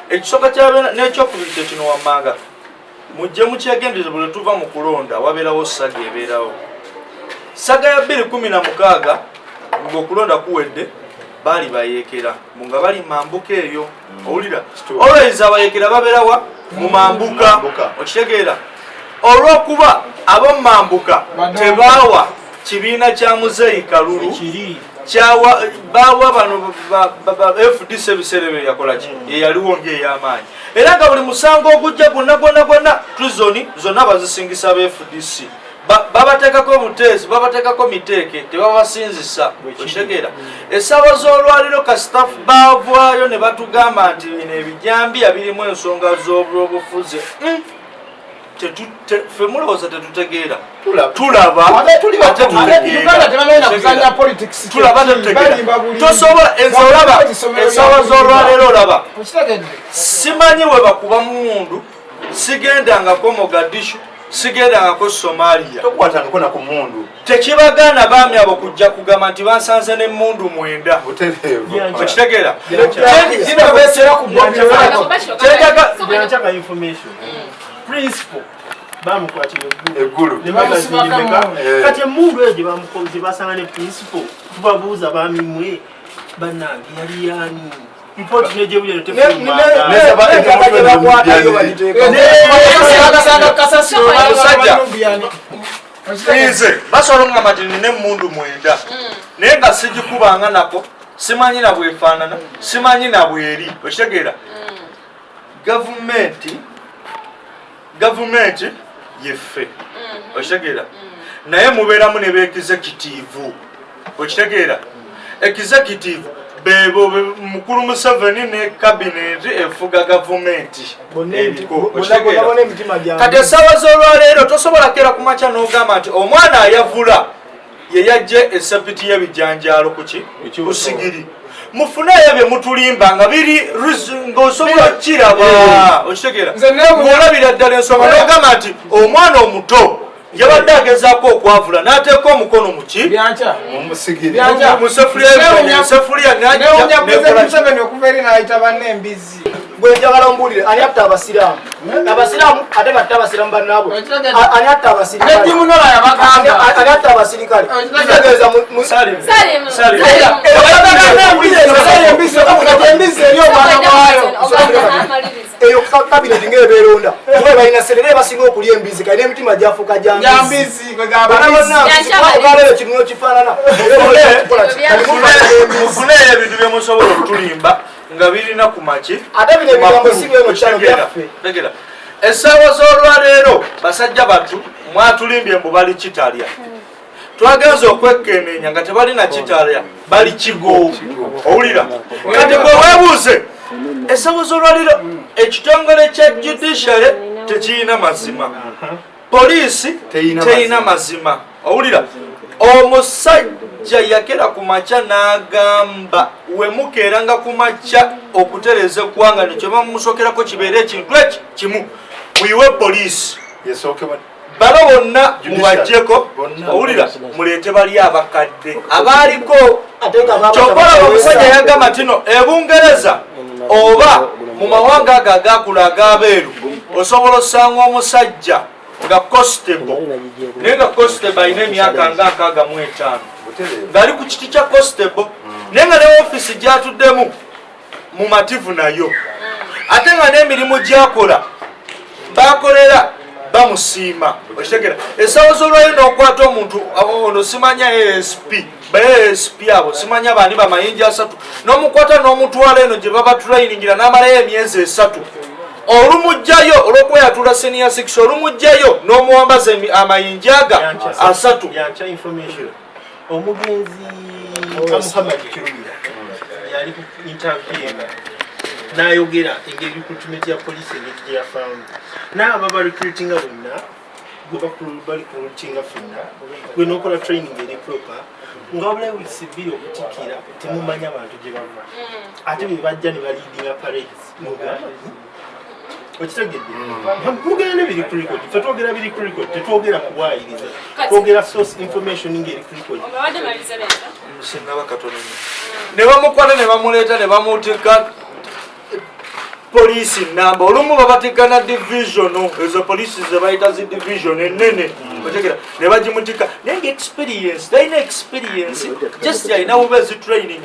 Ekisooka kyabeera n'ekyokubiri kyekino wammanga, mujje mukyegendereze. Buli tuva mu kulonda wabeerawo saga, ebeerawo saga ya 2016 ng'okulonda kuwedde, baali bayeekera nga bali mambuka eyo. Owulira, always abayeekera babeerawa? Mu mambuka. Okitegeera? Olw'okuba ab'omumambuka tebaawa kibiina kya Muzeeyi kalulu, kyawa bawa bano FDC. Ebiseera ebyo yakola ki? Yeyaliwo ngaey'amaanyi, era nga buli musango ogujja gwonna gwonna gwonna, treason zonna bazisingisa aba FDC. Babateekako obuteesi, babateekako miteeke, tebabasinzisa. Okitegeera? Essaawa z'olwaliro kasita baavaayo ne batugamba nti bino ebijambiya birimu ensonga z'obwobufuzi, ffe mulowooza tetutegeera? Tulaba. Tulaba, tetutegeera. Tosobola enze olaba essaawa z'olwaleero, olaba simanyi we bakuba mundu. Sigendangako Mogadishu, sigendangako Somalia. Tokwatangako na ku mundu. Tekibagaana baami abo kujja kugamba nti bansanze n'emmundu 9. Okitegeera? Byankyaka information, principal bamukwatira eggulu. Ne bamusibako. Kati emundu eyo gye basanga ne principal, tubabuuza, baami mmwe bannange, yali yaani? Report nejebulya. Gyebakwatayo bagiteeka. Musajja, nze basobola okugamba nti nina emundu 9, naye nga sigikubanga nako, simanyi na bwefaanana, simanyi na bweri. Okitegeera? Gavumenti yeffe, okitegeera? Naye mubeeramu ne beexecutive. Okitegeera? Executive bebo mukulu Museveni ne cabinet efuga gavumenti eriko. Okitegeera? Bona emitima gyange. Kati essaawa z'olwaleero tosobola keera ku makya n'ogamba nti omwana ayavula. Ye yajja esepiti y'ebijanjaalo kuki kusigiri. Mufuneeyo bye mutulimba nga biri ng'osobola okukiraba, okitegeera, ng'olabira ddala ensonga n'ogamba nti omwana omuto yabadde agezaako okwavula n'ateeka omukono muki musefuliya. Okuva eri n'ayita banne embizzi. Gwe njagala mbuulire, ani atta abasiraamu? Abasiraamu ate batta abasiraamu bannaabwe. Ani atta abasirikale? Ani atta abasirikale? Kitegeeza embizzi eri omwana bwayo. Eyo kabineti ngaebeeronda kuba balina serere basinga okulya embizi, kali n'emitima gyafuuka gya mbizi. Ogalero kino kifaanana. Mufuneeyo ebintu byemusobola okutulimba nga birina ku maki. Ate bino ebigambo si byeno kyano byaffe. Tegera essaawa z'olwaleero, basajja battu mwatulimbye mbu bali kitalya. Twagenza okwekenneenya nga tebalina kitalya, bali kigo. Owulira kati gwe weebuuze, essaawa z'olwaleero ekitongole kya judiciary tekirina mazima, poliisi terina mazima. Owulira omusajja yakera ku makya n'agamba, wemukeeranga ku makya okutereeza eggwanga, nekyeba mumusokerako kibeere ekintu eki kimu, muyiwe poliisi bano bonna mubajjeko. Owulira, muleete bali abakadde abaaliko. Kyokkola omusajja yagamba nti no ebungereza oba mu mawanga ago agakula ag'abeeru osobola osanga omusajja nga constable, naye nga constable alina emyaka nga 65 ng'ali ku kiti kya constable, naye nga ne ofiisi gy'atuddemu mumativu nayo, ate nga n'emirimu gyakola bakolera bamusiima. Okitegera, essaawa z'olwayo n'okwata omuntu ono simanya asp, ba asp abo simanya bani bamayinja asatu, n'omukwata n'omutwala eno gye baba trainingira n'amalayo emyezi 3, olumugjayo olwokuba yatula senior 6, olumugjayo n'omuwambaza amayinja aga 3. Omugenzi Muhammad Kirumira yali ku interview eno n'ayogera engeri recruitment ya poliisi engeri gye yafaamu, n'abo barecruitinga bonna gwe barecruitinga fenna, gwe n'okola training eri proper nga wabulayo weeks 2 okutikkira, temumanya abantu gye bava, ate bwe bajja ne baleadinga parades mugamba okitegedde, mugenda ne biri ku record. Ffe twogera biri ku record, tetwogera kuwaayiriza, twogera source information ng'eri ku record. Sinaba katono nnyo. Ne bamukwata ne bamuleeta ne bamutikka poliisi namba. Olumu babatikka na division, ezo poliisi ze bayita zi division enene, otegera, ne bagimutikka, naye nga experience talina, experience just alina bubezi training.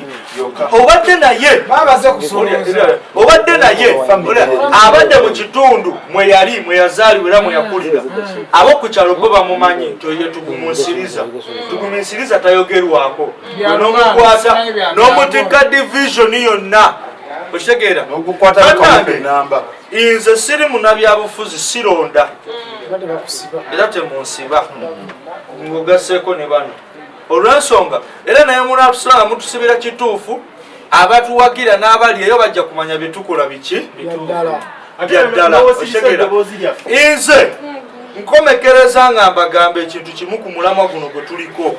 Obadde naye, babaze kusolooza. Obadde naye, abadde mu kitundu mwe yali, mwe yazaalibwa era mwe yakulira, abo ku kyalo bo bamumanyi nti oyo tugumunsiriza, tuguminsiriza tayogerwako. N'omukwata n'omutikka division yonna, okitegeera? Bannange, nze siri munabyabufuzi, sironda era temunsiba ng'ogasseeko ne bano olw'ensonga, era naye munatusanga mutusibira kituufu. Abatuwagira n'abali eyo bajja kumanya byetukola biki byaddala. Okitegeera, nze nkomekereza nga mbagamba ekintu kimu ku mulamwa guno gwe tuliko: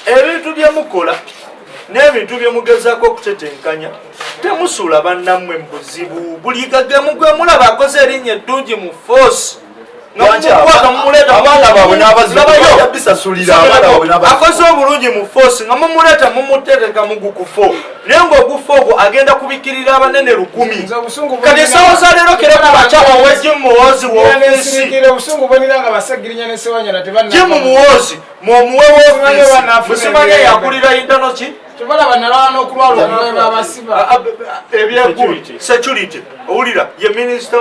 ebintu bye mukola n'ebintu bye mugezaako okutetenkanya, temusuula bannammwe mu buzibu. Buli gagemu gwe mulaba akoze erinnya eddungi mu force Abaana baabwe n'abazzukulu bisasulira, abaana baabwe n'abazzukulu. Akoze obulungi mu force nga mumuleeta mumutereka mu gukufo, naye ng'ogufa ogwo agenda kubikirira abanene 1000. Nze obusungu Kati essaawa za leero kera kumakya owe Jim Muhoozi woofiisi. Nensirikira obusungu bwenina nga basegirinya ne Sewanyana tebanna. Jim Muhoozi mwomuwe woofiisi, musimanya yakulira internal ki. Tebalaba nalala n'okulwala okuweba abasiba. Ebyegulu security, owulira, ye minisita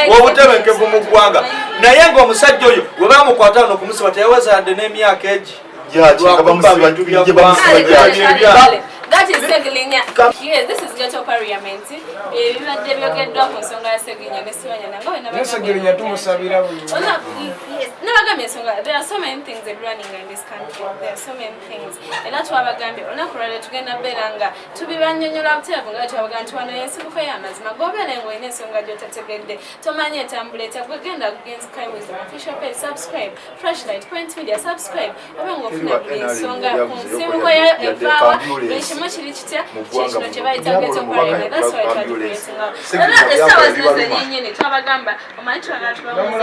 w'obutebenkevu mu ggwanga, naye ng'omusajja oyo bwe bamukwata wano okumusiba teyaweza yadde n'emyaka egi. Gyaki, nga bamusiba- bintu bya gye bamusiba ggwanga. Gyaki. That is Segirinya. Yes, this is Ghetto Parliament. Ebibadde byogeddwa ku nsonga ya Segirinya ne Ssewanyana nga wena Naye Segirinya tumusabira buli. Yes, nabagambye ensonga. There are so many things running in this country. There are so many things. Era twabagambye olunaku lwaleero tugenda beera nga tubibanyonyola butereevu nga twabagamba nti wano y'ensibuko y'amazima. Gobeere ng'olina ensonga gy'otategedde, tomanyi etambula etya, gwe genda kugenzi Kai Wisdom Official page, subscribe, Flashlight Point Media, subscribe, obe ng'ofuna buli nsonga ku nsibuko yayo evaawa, buli kimu kiri kitya, kikino kye bayita Ghetto Parliament. That's why twagicreatingawo. Era essaawa zino zennyinnyini twabagamba omanyi twagala tubabuuze,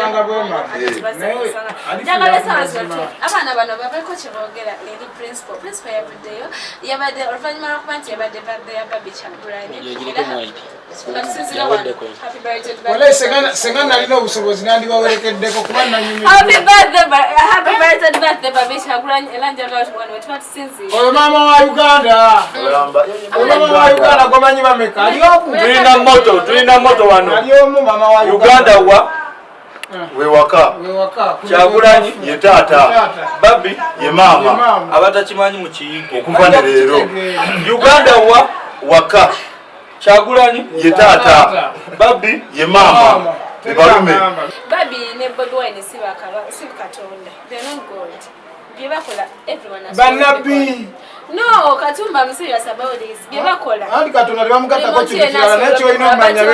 njagala essaawa zino abaana bano babeeko kye boogera eri principal. Principal yavuddeyo, yabadde oluvannyuma lw'okuba nti yabadde birthday ya Barbie Kyagulanyi. Era katusinzira wano, happy birthday to Wallahi senga nalina obusobozi nandibawerekeddeko kuba nanyumirwa. Happy birthday, happy birthday, birthday Barbie Kyagulanyi. Era njagala wano we tuba tusinziira. Oyo maama wa Uganda, oyo maama wa Uganda gomanyi bameka ali omu. Tulina moto, tulina moto wano. Ali omu maama wa Uganda wa Wewaka. Wewaka. Kyagulanyi ye taata, Barbie ye maama. Abatakimanyi mu kiyige. Okuva ne leero. Uganda wa waka. Kyagulanyi ye taata, Barbie ye maama. Bebalume. Barbie ne Bobi Wine si bakaba, si Katonda. They're not God. Bye bakola, everyone has Bannabbi. No, Katumba, I'm serious about this. Bye bakola. Anti Katonda tebamugattako kintu kirala, naye kyolina okumanya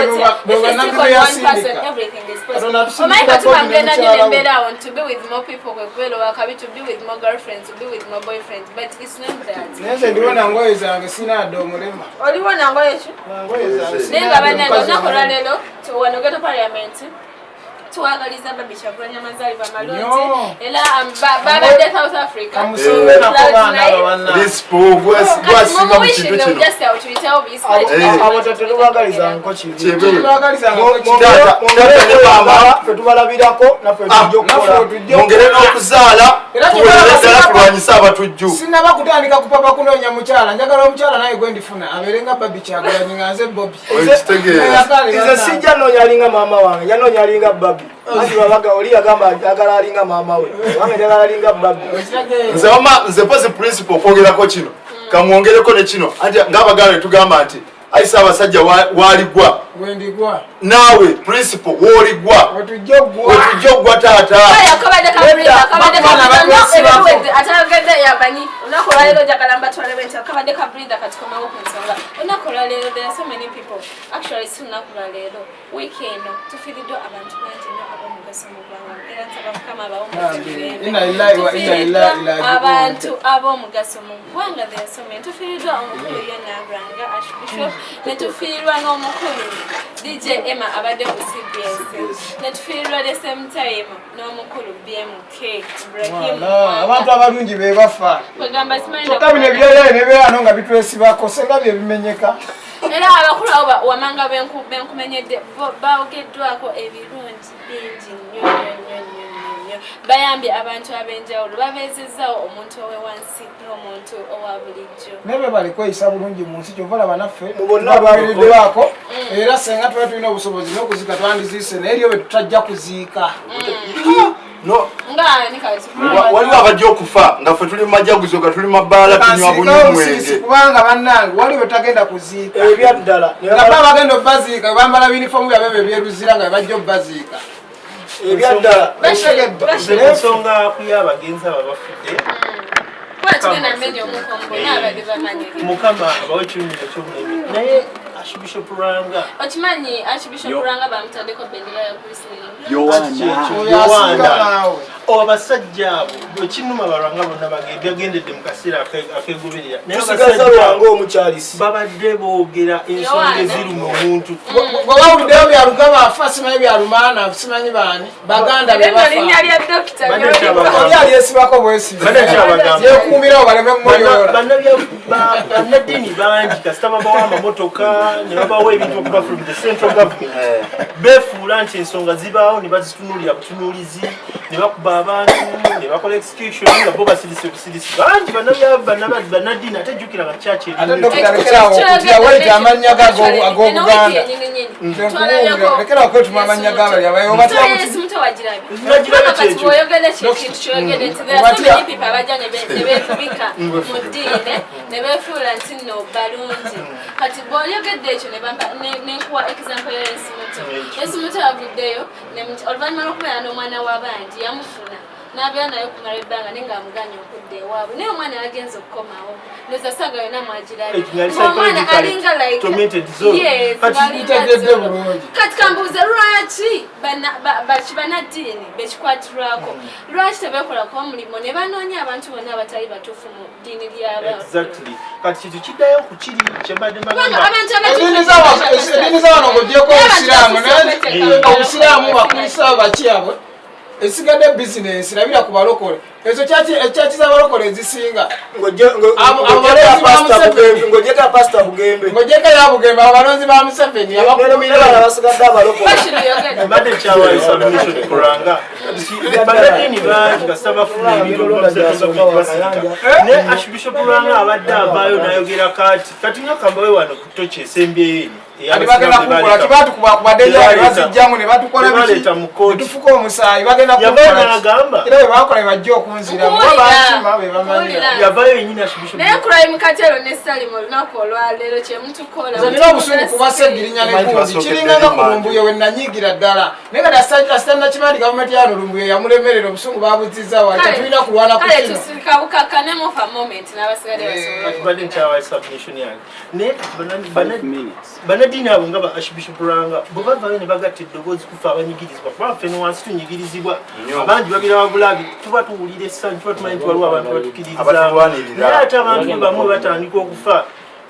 be bannabbi be yasindika. Katonda atusindika Omanyi Katumba, Bobi ne mugenda nnyo mukyala we. nembeera awo to be with more people, kwe kubeera owakabi, to be with more girlfriends, to be with more boyfriends, but it's not that. Naye nze ndiwona ngoye zange sinaadde omulema. Oliwo nangoye ki? Ngoye zange Naye nga bannange, mukazi olunaku omulema. olwaleero wano Ghetto Parliament tuwagaliza Barbie Kyagulanyi amazaalibwa amalungi. Nnyo. Era babadde South Africa. Kamusinga nako baana abo banna. Principal gwasinga mu kintu kino. Just awo tuyitewo buyisi. Abo tetubagaliza nko kibi. Tetubagaliza nko kibi. Taata ne maama. Ffe tubalabirako, naffe tujja okukola. Mwongere n'okuzaala, Era tuwerere tubalaba ddala, tulwanyise abatujju. Sinaba kutandika kupapa kunoonya mukyala, njagala omukyala naye gwe ndifuna abeere nga Barbie Kyagulanyi nga nze Bobi. Okitegeera. Nze sijja noonya alinga maama wange, nja noonya alinga Barbie. Anti babaga oli yagamba njagala alinga maama we, wange njagala alinga Barbie. Nze wama nze mpozi principal okwogerako kino, kamwongereko ne kino anti ng'Abaganda tugamba nti ayi Ssaabasajja waaligwa Wendigwa. Naawe principal wooligwa. Otujja oggwa. Otujja oggwa taata. Akabadde ka Bakwana breather. batwesibako. Atayogedde yamanyi. Olunaku olwaleero njagala mbatwale bwenti akabadde ka breather katukomewo ku nsonga. Olunaku olwaleero there are so many people. Actually si lunaku lwaleero, wiiki eno tufiiriddwa abantu bangi nnyo ab'omugaso mu ggwanga, era nsaba Mukama abawummuze mirembe. Inna lillahi wa inna ilaihi Tufiiriddwa raji'un. abantu ab'omugaso mu ggwanga, there are so many. Tufiiriddwa omukulu Yona Lwanga, Archbishop, ne tufiirwa n'omukulu DJ Emma abadde ku CBS, ne tufiirwa the same time n'omukulu BMK Ibrahim. Wala, abantu abalungi be bafa. Kwegamba simanyi. Kyokka bino ebyayaye nebeerano nga bitwesibako senga bye bimenyeka. Era abakulu abo wamanga benkumenyedde boogeddwako ebirungi bingi nnyo nnyo nnyo nnyo nnyo nnyo. Bayambye abantu ab'enjawulo, babeezezaawo omuntu owewansi n'omuntu owa bulijjo. Naye be bali kweyisa bulungi mu nsi, kyova olaba naffe Mu bonna tubaweereddwako. Era senga tuba tulina obusobozi n'okuziika twandiziise, naye eriyo be tutajja kuziika. No, Nga ani kati? Waliwo abajja okufa nga ffe tuli mu majaguzo, nga tuli mu mabaala, tunywa bunywa Kansirikawo busirisi mwenge. Kubanga bannange waliwo betagenda kuziika Ebyaddala. nga ba bagenda obaziika bwe bambala binifomu byabwe bye byeruzira nga bwe bajja obaziika. Ebyaddala. Nze ku nsonga ku y'abagenzi abo abafudde, Kuba tugenda mmenya omukongo n'abadde bamanyi. Mukama abawe ekirungi ekyobulemi, naye Archbishop Lwanga, Okimanyi Archbishop Lwanga bamutaddeko bendera ya Kristo. Oyo asinga naawe. Abasajja abo ekinuma, balwanga bonna bagendedde mu kaseera akegoberera, naye Tusigaza abasajja Lwanga omukyalisi. Babadde boogera ensonga Yowaana. eziruma omuntu. Bwe bawuliddeyo Byalugaba afa, simanyi Byalumaana, simanyi baani baganda be Eryo linnya bafa. lya dokita. Badde ly'oliko. kyabagamba. Oli alyesibako bwesibi. Badde kyabagamba. Yekuumirawo baleme mumuyoola. Bannaddiini bangi kasita babawa amamotoka ne babawa ebintu okuva from the central government, beefuula nti ensonga zibaawo ne bazitunuulira butunuulizi. Ne bakuba abantu ne bakola execution nga bo basirise busirisi bangi bannaddiini ate jjukira nga church eri Ate dokita, lekerawo okutya, wayita amannya go ag'Obuganda. Nze nkubuulira, lekerawo kwetuma amannya g'abali abayo obatya buti. Yesu muto wagirabye. Nagirabye Kati kyekyo. bw'oyogedde kintu kyoyogedde nti there are so many people abajja ne beefubika mu ddiini ne beefuula nti nno balungi. Kati bw'oyogedde ekyo ne bampa ne nkuwa example ya Yesu muto. Yesu muto avuddeyo oluvannyuma lw'okubeera n'omwana w'abandi yamufuna n'abeera naye okumala ebbanga naye ng'amuganye okudda ewaabwe, naye omwana yagenze okukomawo, ndowooza saga yonna mwagirabye. Ekyo yali Ng'omwana psychologically alinga like tormented zone. Yes, Kati ng'alinga ntegedde zolo. bulungi. Kati kambuuze, lwaki bannaddiini bekikwatirwako? Lwaki tebeekolako omulimu ne banoonya abantu bonna abatali batuufu mu ddiini lyaba? Exactly, kati kintu kiddayo ku kiri kyembadde Kubanga mbagamba. abantu Eddiini za wano ng'ogyeko obusiraamu, naye obusiraamu, bakristaayo, baki abo, esigadde bizinensi. Labira ku balokole, ezo ekyaki z'abalokole ezisinga. Abo balonzi ba Museveni. Ng'ogyeko pasita Bugembe. Ng'ogyeko ya Bugembe, abo balonzi ba Museveni abakumira. Nebala basigadde abalokole. Mbadde nkyawayo submission kulanga bannaddiini bangi kasita bafuna ebintu okuva mu gavumenti basirika, naye Archbishop Lwanga abadde avaayo n'ayogera. Kati kati nga kambawe wano ku toki esembyeyo eno. Kati bagenda kukola kibatukubakubadde bazijjamu ne batukola biki? Tebaleeta mu kooti. Netufuka omusaayi, bagenda Yavaayo kukola ki? n'agamba. Era bwe bakola bajja okunziramu, Nkuwulira. bankima be bamanyira. Nkuwulira. Yavaayo yenyini Archbishop. Naye crime katero ne Salim, olunaku olwaleero kyemutukola. Nze nina obusungu kuba Segirinya ne gundi kiringa nga ku Lumbuye we nanyigira ddala, naye kati asitanakimanyi gavumenti yano Lumbuye yamulemerera, obusungu babuzizza wali. Tetulina kulwana ku Kale kino. tusikabukakanemu for moment n'abasigadde basobola. Kati badde nkyawayo submission yange, naye kati bannaddiini abo nga ba Archbishop Lwanga bwe bavaayo ne bagatta eddoboozi kufa abanyigirizibwa, kuba ffe ne wansi tunyigirizibwa, abangi babiraba bulabi, tuba tuwulira essanyu, tuba tumanyi nti waliwo abantu batukiririzaamu. Abatulwanirira. Naye ate abantu bamwe batandika okufa,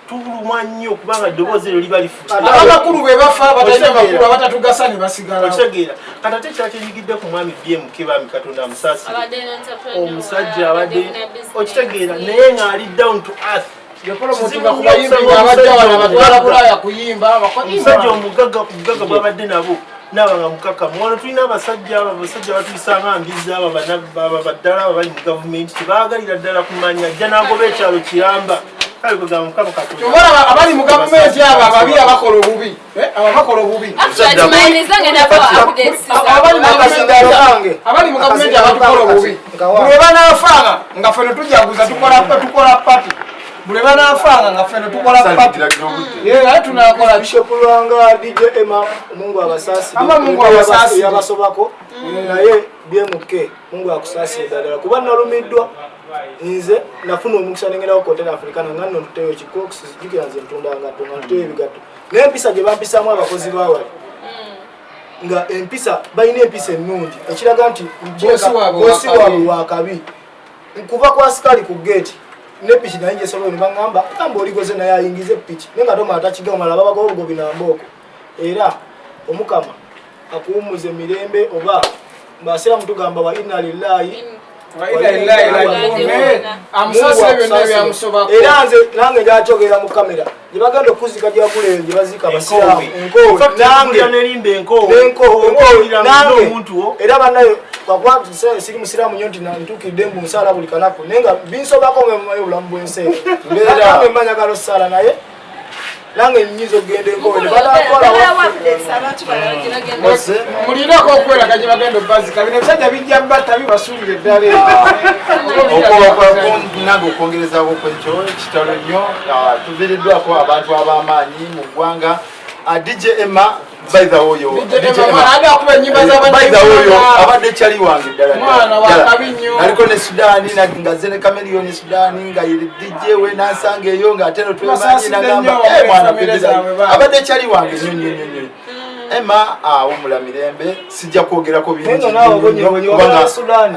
tulumwa nnyo kubanga eddoboozi eryo liba lifute. Abamakulu bwe bafa, abatalina makulu, abatatugasa ne basigalawo. Okitegeera? Kati ate kyakyeyigidde ku mwami BMK, bami Katonda amusaasire. Abadde n'entrepreneur, Omusajja abadde na business. Okitegeera, naye ng'ali down to earth. Yopromotinga ku bayimbi ng'abajja wano abatwala Bulaaya kuyimba. Omusajja omugagga ku bugagga bwabadde nabo naaba nga mukakamu. Wano tulina abasajja abo, abasajja batuyisanga mbizi, abo baddala abo bali mu gavumenti tebaagalira ddala kumanya, ajja n'agoba ekyalo kiramba. Kale kwegamba Mukama Katonda. Obalaba abali mu gavumenti abo ababi abakola obubi, abo abakola obubi. Actually, tumaliriza ngenda kuwa updates. Abali mu Akazindaalo kange. Abali mu gavumenti abatukola obubi, Nkawa. buli lwe banaafaanga nga ffeno tujaguza, tukola party. Buli lwe banaafaanga nga ffeno tukola party. Ye, ate tunakola ki? Bishop Lwanga, DJ Emma, Mungu abasaasire. Ama Mungu abasaasire. Yabasobako, naye BMK, Mungu akusaasire ddala, kuba nalumiddwa. Nze nafuna omukisa nengendawo Hotel Africana nga nno ntuteyo kikokisi, jjukira nze ntunda ngatto, nga ntuteyo ebigatto, naye empisa gye bampisaamu abakozi bawali, nga empisa balina empisa ennungi, ekiraga nti Bosi waabwe bosi wakabi. waabwe wakabi. Kuva kwa asikali ku geeti ne piki naye njesobola ne baŋŋamba gamba oligoze naye ayingize piki, naye nga tomala takigamala babagoba obugobi nambooko. Era Omukama akuwummuza emirembe, oba mbasiramu tugamba wa inna lillahi. Wa inna lillahi raji'un. Amusaasire byonna ebyamusobako. Era nze nange njakyogera mu kamera, gye bagenda okuzika gyagula eyo gye baziika abasiraamu Enkoowe. Enkoowe nange Nerimba enkoowe. Nenko nange Omuntu wo. Era bannaye, kakuba siri musiraamu nnyo nti ntuukidde mbu nsaala buli kanaku, naye nga binsobako nga mumanyi obulamu bw'ensi eno. Nange mmanyagala osaala, naye nange nyinza okugenda Enkoowe ne banatwala waffe. Abantu balala gye bagenda. Mulinako okweraga gye bagenda obbazika. Bino ebisajja bijja batta, bibasuulira eddala eryo. Nange okwongerezaako kwekyo, kitalo nnyo. Tuviiriddwako abantu ab'amaanyi mu ggwanga. DJ Emma, by the way, oyo DJ Emma, ade akuba ennyimba z'abadde by the way, oyo Uganda. abadde kyali wange ddala Mwana ddala. wa Ddala. kabi nnyo. Naliko ne Sudaani nga ze ne Chameleone Sudaani nga ye DJ we, nansanga eyo nga ate no twemanyi, Tubasaasidde nagamba nnyo "Eh, mwana family kwegeza." zaabwe bambi. Abadde kyali wange nnyo nnyo nnyo nnyo. Emma awumula mirembe, sijja kwogerako bingi Naye nga naawe nnyo nnyo, obonye kubanga, wabala Sudaani.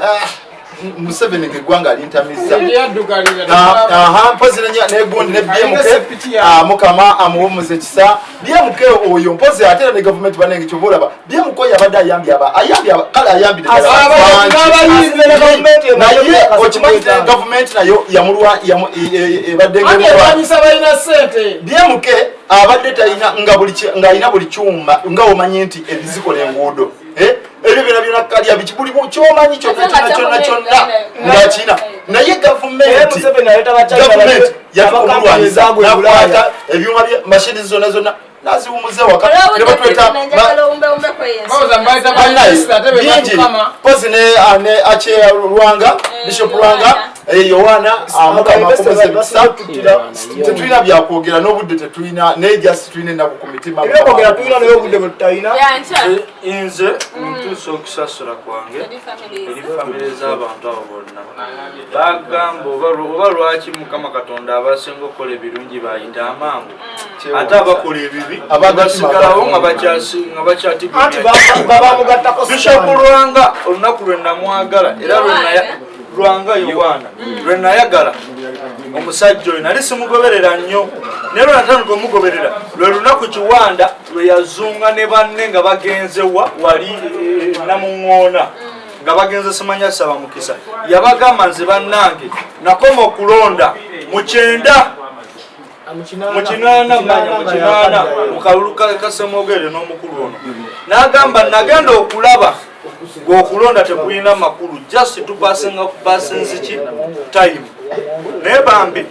Museveni ng'eggwanga lintamizza. Yaddugalira. Aha, mpozi negundi ne Alinga BMK. sepiki ya- Mukama amuwumuze kisa BMK oyo. Mpozi ate era ne gavumenti banenge, kyova olaba BMK oyo abadde ayambye aba ayambye aba kale ayambire ddala bangi. N'abayimbi. Ne gavumenti emaze Naye emyaka okimanyi nti 65. gavumenti nayo yamulwa ebadde Ate ng'emulwa. erwanyisa balina ssente. BMK abadde talina nga buli ng'alina buli kyuma nga omanyi nti ebizikola enguudo. Ebyo byona byona kalya biki buli kyomanyi kyonna kyonna kyonna kyonna ngakina, naye gavumenti yatukumulwanyisa nakwata ebyuma bya mashini zonna zonna naziwumuza waka ne batweta bingi pozi ne ache Lwanga, Bishop Lwanga, Yohana, Mukama akomeze emikisa. Tetulina byakwogera n'obudde tetulina, naye just tulina ennaku ku mitima. Ebyokwogera tulina, naye obudde bwe tutalina. Nze ntuusa okusasula kwange eri famire z'abantu abo bonna. Bagamba oba lwaki Mukama Katonda abasinga okukola ebirungi bayita amangu, ate abakola ebibi basigalawo nga bakyatigubishop. Bishop Lwanga, olunaku lwe namwagala era Lwanga Yowaana lwe nayagala omusajja oyo, nali simugoberera nnyo, naye lwe natandika omugoberera lwe lunaku Kiwanda lwe yazunga ne banne nga bagenze wa wali Namuŋoona, nga bagenze simanya saba mukisa. Yabagamba, nze bannange nakoma okulonda mu 98, manya mu 80, mu kalulu kasemogere n'omukulu ono. N'agamba, nagenda okulaba ng'okulonda tekulina makulu, just tupasinga kupasinzi ki time, naye bambi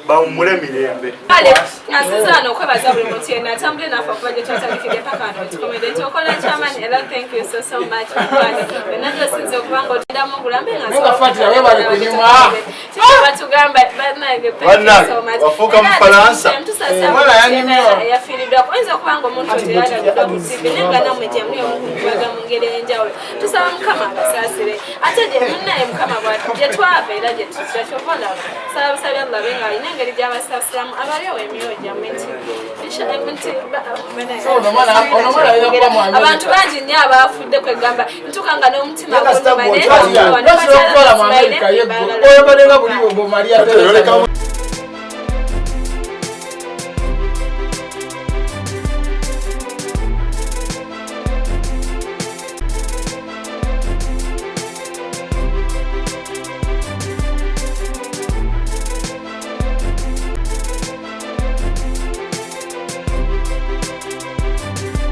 bawummule mirembe. Kale nasiza okwebaza buli muntu yenna atambule naffe okuva gye twatandikidde paka wano wetukomedde nti okola kyamaanyi, era thank you so so much, mukwano. Byonna gyosinza okuba nga otudamu obulambe nga Nga Fatia, webale kunyuma. Batugamba bannange. Bannange, wafuuka Mufalansa. Omwana yanyumye. Yafiiriddwa oyinza okuba nga omuntu teyalabiddwa ku TV, naye nga nammwe gye muli omukungubaga mu ngeri ey'enjawulo. Tusaba Mukama abasaasire, ate gye munnaye Mukama bwati gye twava era gye tujja. Kyova olaba saba busabi Allah abe nga alina engeri gy'abasaasiramu abalyowa emyoyo gyammwe nti Ono omwana alina kuba mu America. Abantu bangi nnyo abafudde, kwegamba ntuuka nga n'omutima Fatia, guluma. lwaki okutwala mu America ye gwe oyambadde nga buli bwe Maria Teresa.